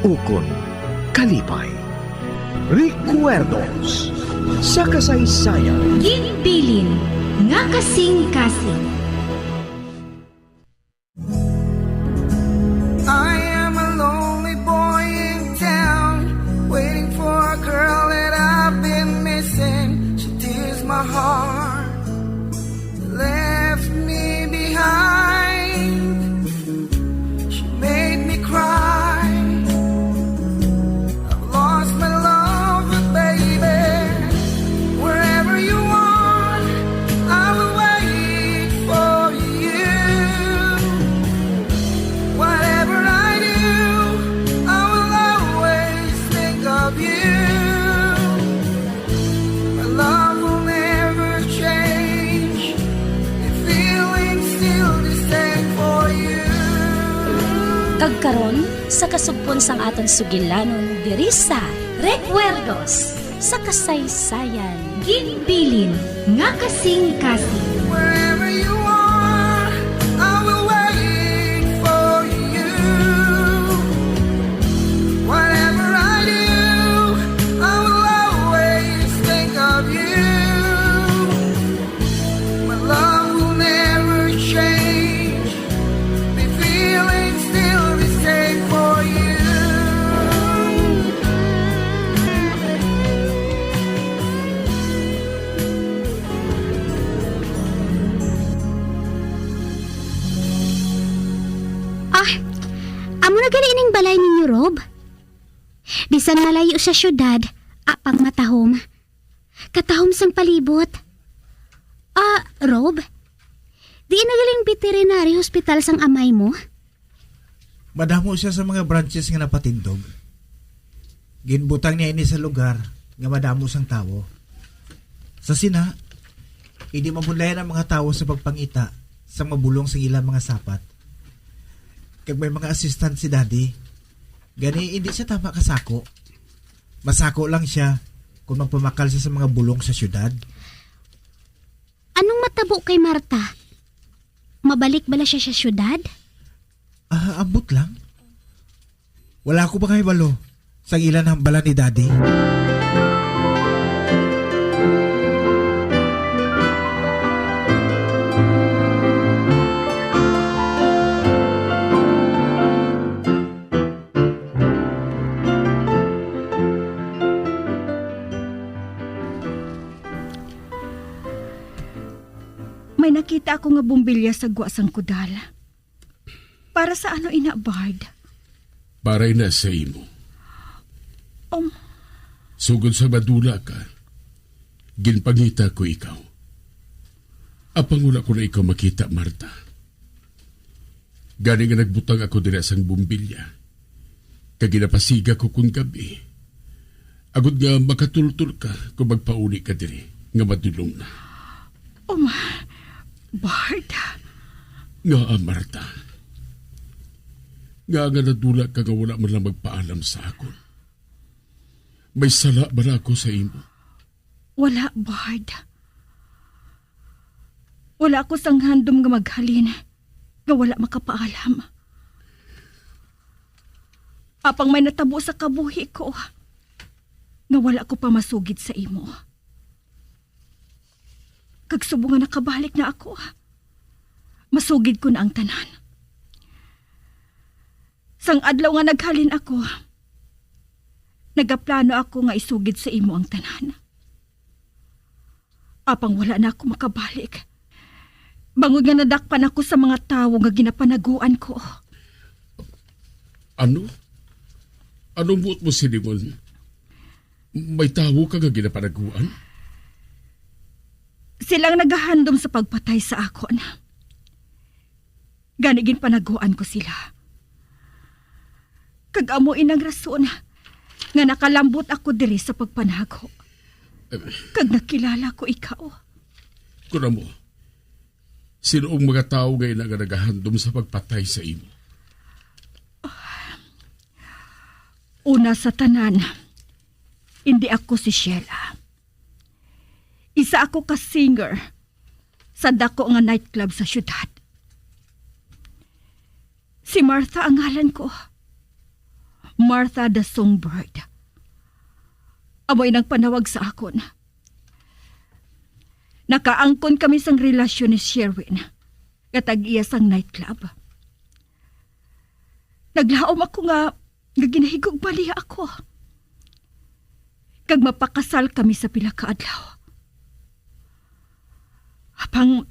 ukon kalipay. Recuerdos sa kasaysayan. Ginbilin nga kasing-kasing. I am a lonely boy in town, waiting for a girl that I've been missing. She tears my heart, left me behind. She made me cry. I've lost my love, but baby, wherever you are, I will wait for you. Whatever I do, I will always think of you. My love will never change. The feeling's still the same for you. Kag karon, sa kasugpon sang aton sugilanon diri sa Recuerdos sa Kasaysayan. Ginbilin nga kasing-kasing. Wherever you are, I will wait for you. Whatever I do, I will always think of you. My love will never change. The feeling's still the same for you. Ah, amo na gali ning balay ninyo, Rob? Bisan malayo sa syudad, apang matahom. Katahom sang palibot. Ah, Rob, di na galing veterinary hospital sang amay mo? Madamo siya sa mga branches nga napatindog. Ginbutang niya ini sa lugar nga madamo sang tawo. Sa sina, hindi mabudlayan ang mga tawo sa pagpangita sa mga bulong sa ilang mga sapat. Kag may mga assistant si Daddy. Gani, hindi siya tama kasako. Masako lang siya kung magpamakal siya sa mga bulong sa syudad. Anong matabo kay Marta? Mabalik bala siya sa syudad? Ah, ambot lang. Wala ako makahibalo sa ilan hambalan ni Daddy. May nakita ako nga bumbilya sa gwa sang kudal. Para sa ano ina, Bard? Para ina sa imo. Um. Sugod sa madula ka, ginpangita ko ikaw. Apang wala ko na ikaw makita, Marta. Gani nga nagbutang ako dira sang bumbilya, kag ginapasiga ko kon gab-i, agod nga makatultol ka kon magpauli ka diri nga madulom na. Um, Bard. Ngaa, Marta? Ngaa nga nadula ka nga wala man lang magpaalam sa akon? May sala ba na ako sa imo? Wala, Bard. Wala ako sang handom nga maghalin nga wala makapaalam. Apang may natabo sa kabuhi ko nga wala ko pa masugid sa imo. Kag subong nga nakabalik na ako, masugid ko na ang tanan. Sang adlaw nga naghalin ako, nagaplano ako nga isugid sa imo ang tanan. Apang wala na ako makabalik, bangod nga nadakpan ako sa mga tawo nga ginapanaguan ko. Ano? Anong buot mo silingon? May tawo ka nga ginapanaguan? Sila ang nagahandom sa pagpatay sa akon. Gani ginpanaguan ko sila. Kag amo inang rason nga nakalambot ako diri sa pagpanago. Eh. Kag nakilala ko ikaw. Kun amo, sino ang mga tawo nga ina nga nagahandom sa pagpatay sa imo? Una sa tanan, hindi ako si Sheila. Isa ako ka singer sa dako nga nightclub sa syudad. Si Martha ang ngalan ko. Martha the Songbird. Amo inang panawag sa akon. Nakaangkon kami sang relasyon ni Sherwin, nga tag-iya sang nightclub. Naglaom ako nga, nga ginahigugma niya ako, kag mapakasal kami sa pila ka adlaw. Apang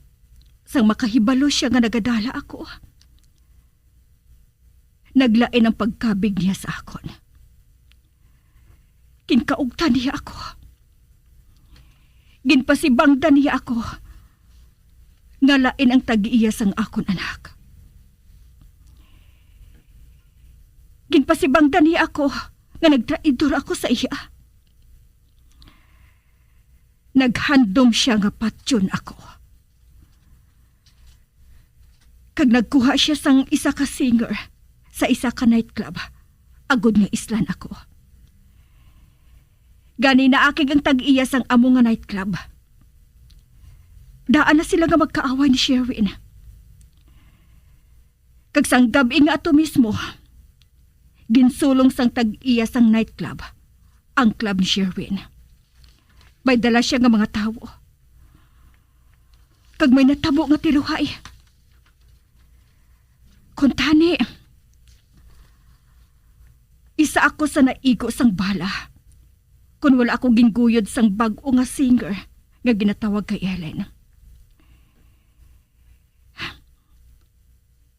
sang makahibalo siya nga nagadala ako, naglain ang pagkabig niya sa akon. Ginkaugtan niya ako. Ginpasibangdan niya ako nga lain ang tag-iya sang akon anak. Ginpasibangdan niya ako nga nagtraidor ako sa iya. Naghandom siya nga patyon ako. Kag nagkuha siya sang isa ka singer sa isa ka nightclub, agod nga islan ako. Gani naakig ang tag-iya sang amo nga nightclub. Daan na sila nga magkaaway ni Sherwin. Kag sang gab-i nga ato mismo, ginsulong sang tag-iya sang nightclub ang club ni Sherwin. May dala siya nga mga tawo. Kag may natabo nga tiruhay. Kuntani, isa ako sa naigo sang bala kon wala ako ginguyod sang bag-o nga singer nga ginatawag kay Ellen.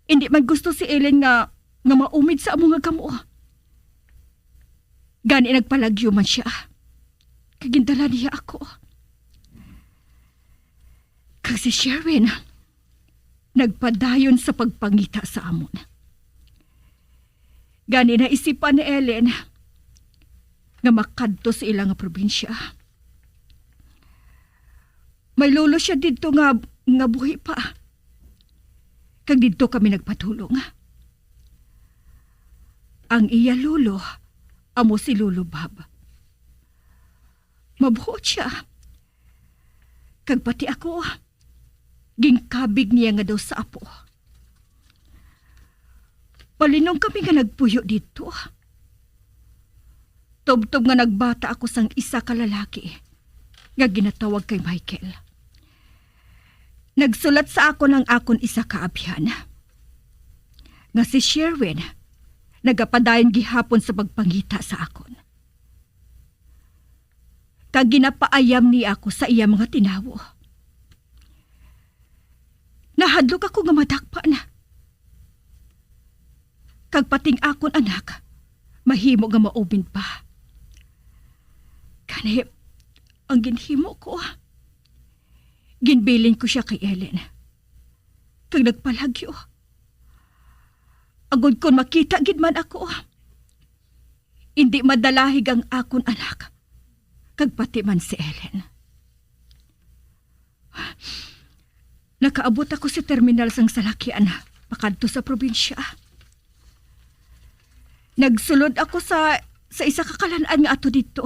Indi man gusto si Ellen nga, nga maumid sa amo nga gamo. Gani nagpalagyo man sia, kag gindala niya ako. Kag si Sherwin nagpadayon sa pagpangita sa amon. Gani naisipan ni Ellen nga makadto sa ila nga probinsya. May lolo siya didto nga, nga buhi pa. Kag didto kami nagpadulong. Ang iya lolo amo si Lolo Bob. Mabuot siya. Kag pati ako, ginkabig niya nga daw sa apo. Malinong kami nga nagpuyo didto. Tubtob nga nagbata ako sang isa ka lalaki nga ginatawag kay Michael. Nagsulat sa akon ang akon isa ka abyan nga si Sherwin nagapadayon gihapon sa pagpangita sa akon. Kag ginapaayam niya ako sa iya mga tinawo. Nahadlok ako nga madakpan. Kag pating akon anak, mahimo nga maubin pa. Gani, ang ginhimo ko, ginbilin ko sia kay Ellen. Kag nagpalagyo. Agod kon makita gid man ako, indi madalahig ang akon anak, kag pati man si Ellen. Nakaabot ako sa terminal sang salakyan pakadto sa probinsya. Nagsulod ako sa, sa isa ka kalan-an nga ato didto.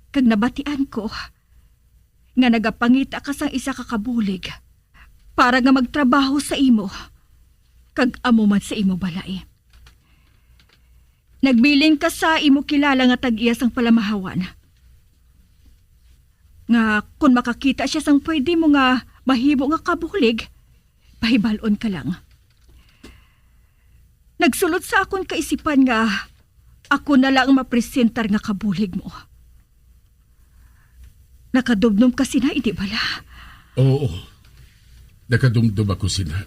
Kag nabatian ko nga nagapangita ka sang isa ka kabulig para nga magtrabaho sa imo, kag amo man sa imo balay. Nagbilin ka sa imo kilala nga tag-iya sang palamahawan, nga kon makakita sia sang pwede mo nga mahimo nga kabulig, pahibal-on ka lang. Nagsulod sa akon kaisipan nga ako na lang ang mapresentar nga kabulig mo. Nakadumdom ka sina, hindi bala? Oo, nakadumdom ako sina.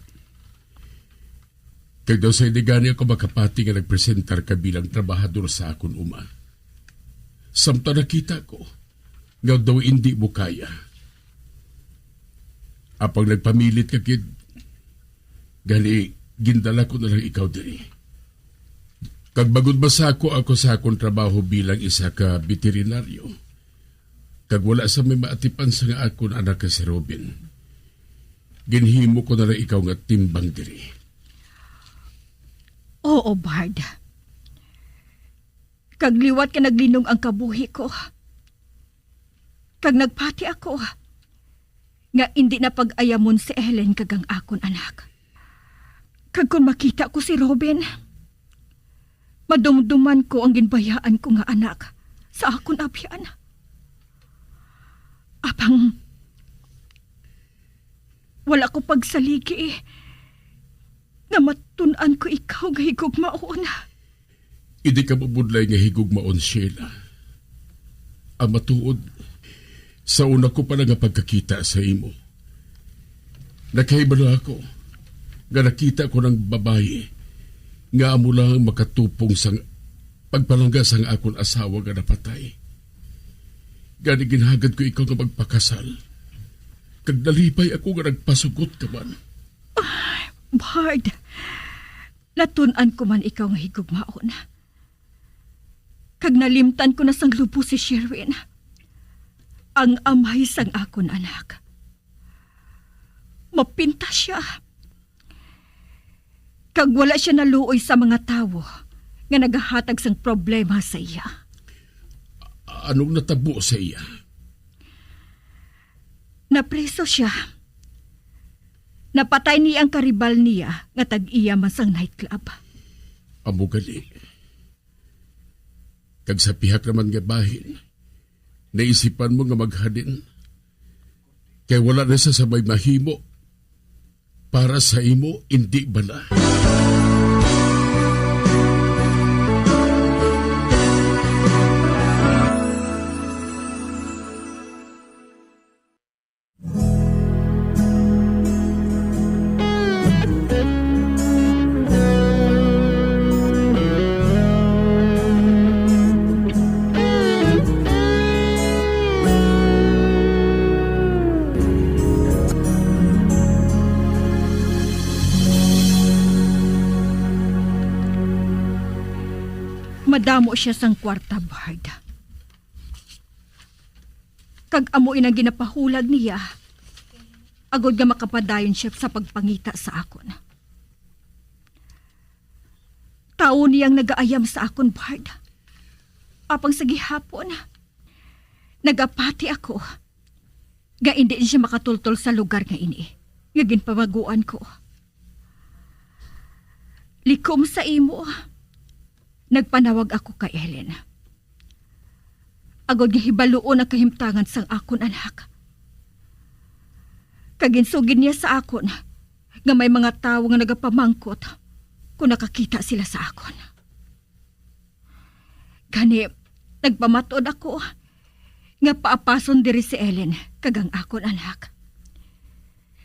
Kag daw sa hindi gani ako makapati nga nagpresentar ka bilang trabahador sa akon uma. Samtang nakita ko nga daw hindi mo kaya. Apang nagpamilit ka gid, gani gindala ko na lang ikaw diri. Kag bangod masako ako sa akon trabaho bilang isa ka veterinaryo, kag wala sa may maatipan sa nga akon anak nga si Robin, ginhimo ko na lang ikaw nga timbang diri. Oo, Bard. Kag liwat ka naglinong ang kabuhi ko. Kag nagpati ako nga indi na pag-ayamon si Ellen kag ang akon anak. Kag kon makita ko si Robin, madumduman ko ang ginbayaan ko nga anak sa akon abyan. Apang wala ko pagsaligi nga matun-an ko ikaw nga higugmaon. Hindi ka mabudlay nga higugmaon, Sheila. Ang matuod, sa una ko pa lang nga pagkakita sa imo, nakahibalo ako nga nakita ko ng babayi nga amo lang makatupong sang pagpalangga sang akon asawa nga napatay. Gani ginhagad ko ikaw nga magpakasal, kag nalipay ako nga nagpasugot ka man. Ay, Bard, natun-an ko man ikaw nga higugmaon. Kag nalimtan ko na sang lubos si Sherwin, ang amay sang akon anak. Mapintas sia. Kag wala sia naluoy sa mga tawo nga nagahatag sang problema sa iya. Anong natabo sa iya? Napriso sia. Napatay niya ang karibal niya nga tag-iya man sang nightclub. Amo gali. Kag sa pihak naman nga bahin, naisipan mo nga maghalin? Kay wala na sa sabay mahimo para sa imo, indi bala? Madamo sia sang kwarta, Bard. Kag amo inang ginapahulag niya, agod nga makapadayon sia sa pagpangita sa akon. Tawo niyang nagaayam sa akon, Bard. Apang sa gihapon, nagapati ako nga indi siya makatultol sa lugar nga ini nga ginpamaguan ko. Likom sa imo, nagpanawag ako kay Ellen, agod nga hibaluon ang kahimtangan sang akon anak. Kag ginsugid niya sa akon nga may mga tawo nga nagapamangkot kon nakakita sila sa akon. Gani, nagpamatud ako nga paapason diri si Ellen kag ang akon anak,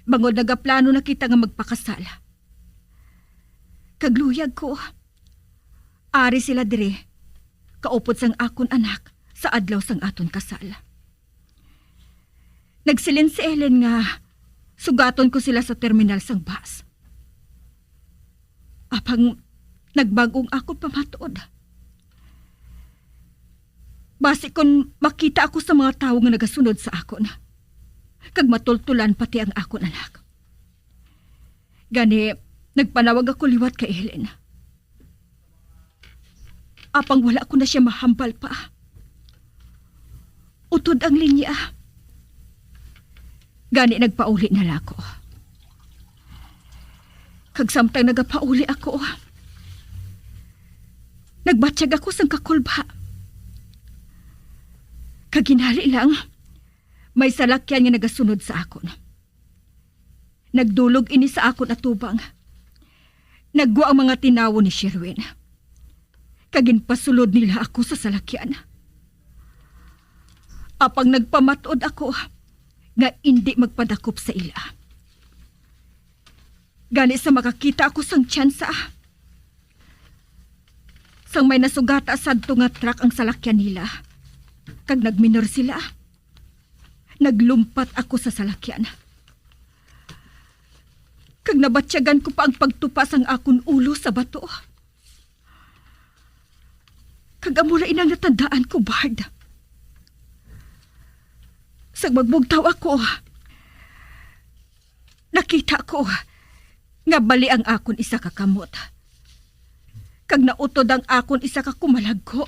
bangod nagaplano na kita nga magpakasal. Kag luyag ko, ari sila diri kaupod sang akon anak sa adlaw sang aton kasal. Nagsiling si Ellen nga sugaton ko sila sa terminal sang bus. Apang nagbag-o ang akon pamatud. Basi kon makita ako sa mga tawo nga nagasunod sa akon, kag matultulan pati ang akon anak. Gani, nagpanawag ako liwat kay Ellen. Apang wala ko na siya mahambal pa. Utod ang linya. Gani nagpauli na lang ako. Kag samtang nagapauli ako, nagbatyag ako sang kakulba. Kag ginhali lang, may salakyan nga nagasunod sa akon. Nagdulog ini sa akon atubang. Nagwa ang mga tinawo ni Sherwin, kag ginpasulod nila ako sa salakyan. Apang nagpamatud ako nga indi magpadakop sa ila. Gani sa makakita ako sang tsansa, sang may nasugata sadto nga truck ang salakyan nila, kag nagminor sila, naglumpat ako sa salakyan. Kag nabatyagan ko pa ang pagtupa sang akon ulo sa bato. Kag amo na inang natandaan ko, Bard. Sang magbugtaw ako, nakita ko nga bali ang akon isa ka kamot, kag nautod ang akon isa ka kumalagko.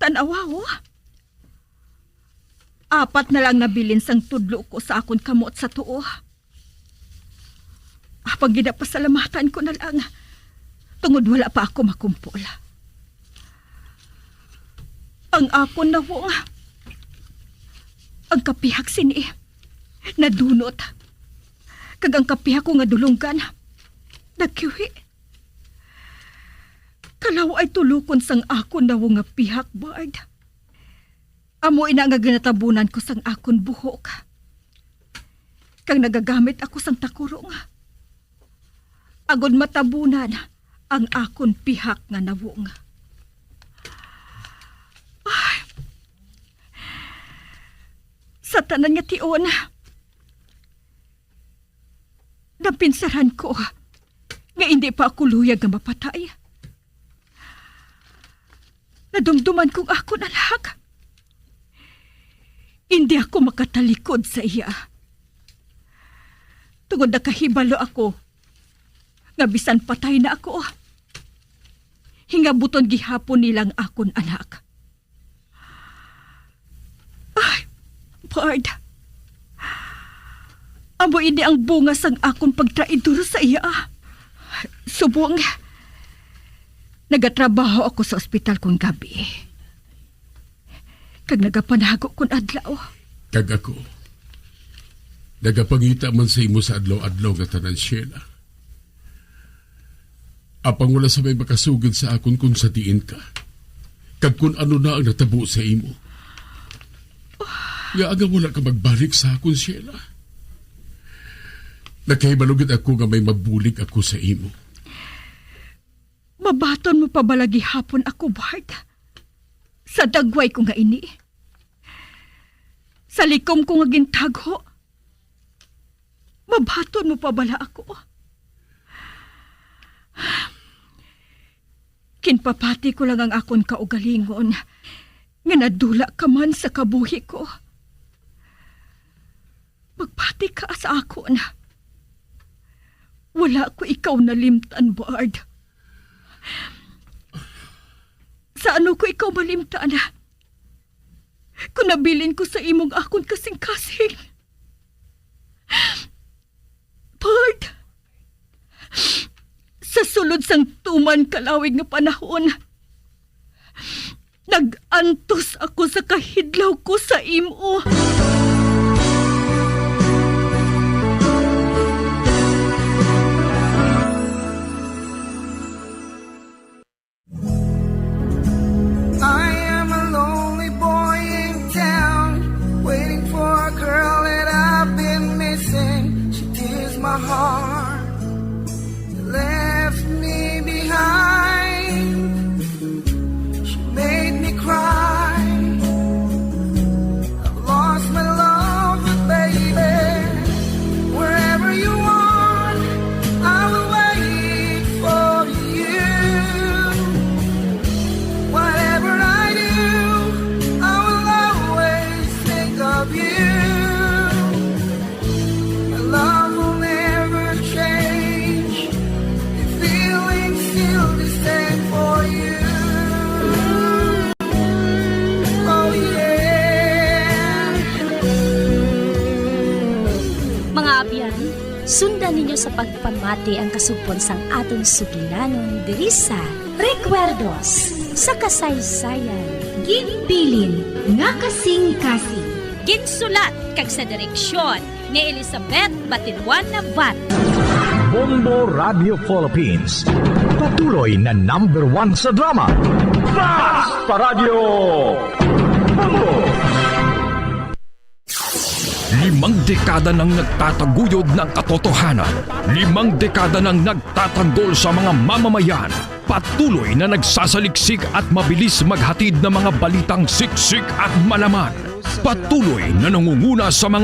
Tan-awa, oh. Apat na lang nabilin sang tudlo ko sa akon kamot sa tuo. Apang ginapasalamatan ko na lang, tungod wala pa ako makumpol. Ang akon nawong, ang kapihak sini, nadunot, kag ang kapihak ko nga dulonggan, nakiwi. Kalaw-ay tulokon sang akon nawong nga pihak, Bard. Amo ina nga ginatabunan ko sang akon buhok, kag nagagamit ako sang takurong, agod matabunan ang akon pihak nga nawong. Ay, sa tanan nga tion, napinsaran ko nga indi pa ako luyag nga mapatay. Nadumduman kong akon anak. Indi ako makatalikod sa iya. Tungod nakahibalo ako nga bisan patay na ako, hingabuton gihapon nila ang akon anak. Ay, Bard, amo ini ang bunga sang akon pagtraidor sa iya. Subong, nagatrabaho ako sa ospital kon gabi, kag nagapanago kon adlaw. Kag ako, nagapangita man sa imo sa adlaw-adlaw nga tanan, Sheila. Apang wala sa may makasugid sa akon kon sa diin ka, kag kon ano na ang natabo sa imo. Nga nga wala ka magbalik sa akon, Sheila. Nakahibalo gid ako nga may mabulig ako sa imo. Mabaton mo pa bala gihapon ako, Bard, sa dagway ko nga ini? Sa likom ko nga gintagho, mabaton mo pa bala ako? Ginpapati ko lang ang akon kaugalingon nga nadula ka man sa kabuhi ko. Magpati ka sa akon. Wala ko ikaw nalimtan, Bard. Sa ano ko ikaw malimtan? Kung nabilin ko sa imong akon kasing-kasing. Bard, sa sulod sang tuman kalawig nga panahon, nag-antos ako sa kahidlaw ko sa imo. I am a lonely boy in town, waiting for a girl that I've been missing. She tears my heart, left me behind. She made me cry. I've lost my love, but baby, wherever you are, I will wait for you. Whatever I do, I will always think of you. My love will never change. The feeling's still the same for you. Oh, yeah. Mga abyan, sundan ninyo sa pagpamati ang kasugpon sang aton sugilanon diri sa Recuerdos sa Kasaysayan. Ginbilin nga kasing-kasing. Ginsulat kag sa direksyon ni Elizabeth Batinwan Navarro. Bombo Radio Philippines, patuloy na number one sa drama. Basta Radyo Bombo! Limang dekada nang nagtataguyod ng katotohanan. Limang dekada nang nagtatanggol sa mga mamamayan. Patuloy na nagsasaliksik at mabilis maghatid ng mga balitang siksik at malaman. Patuloy na nangunguna sa mga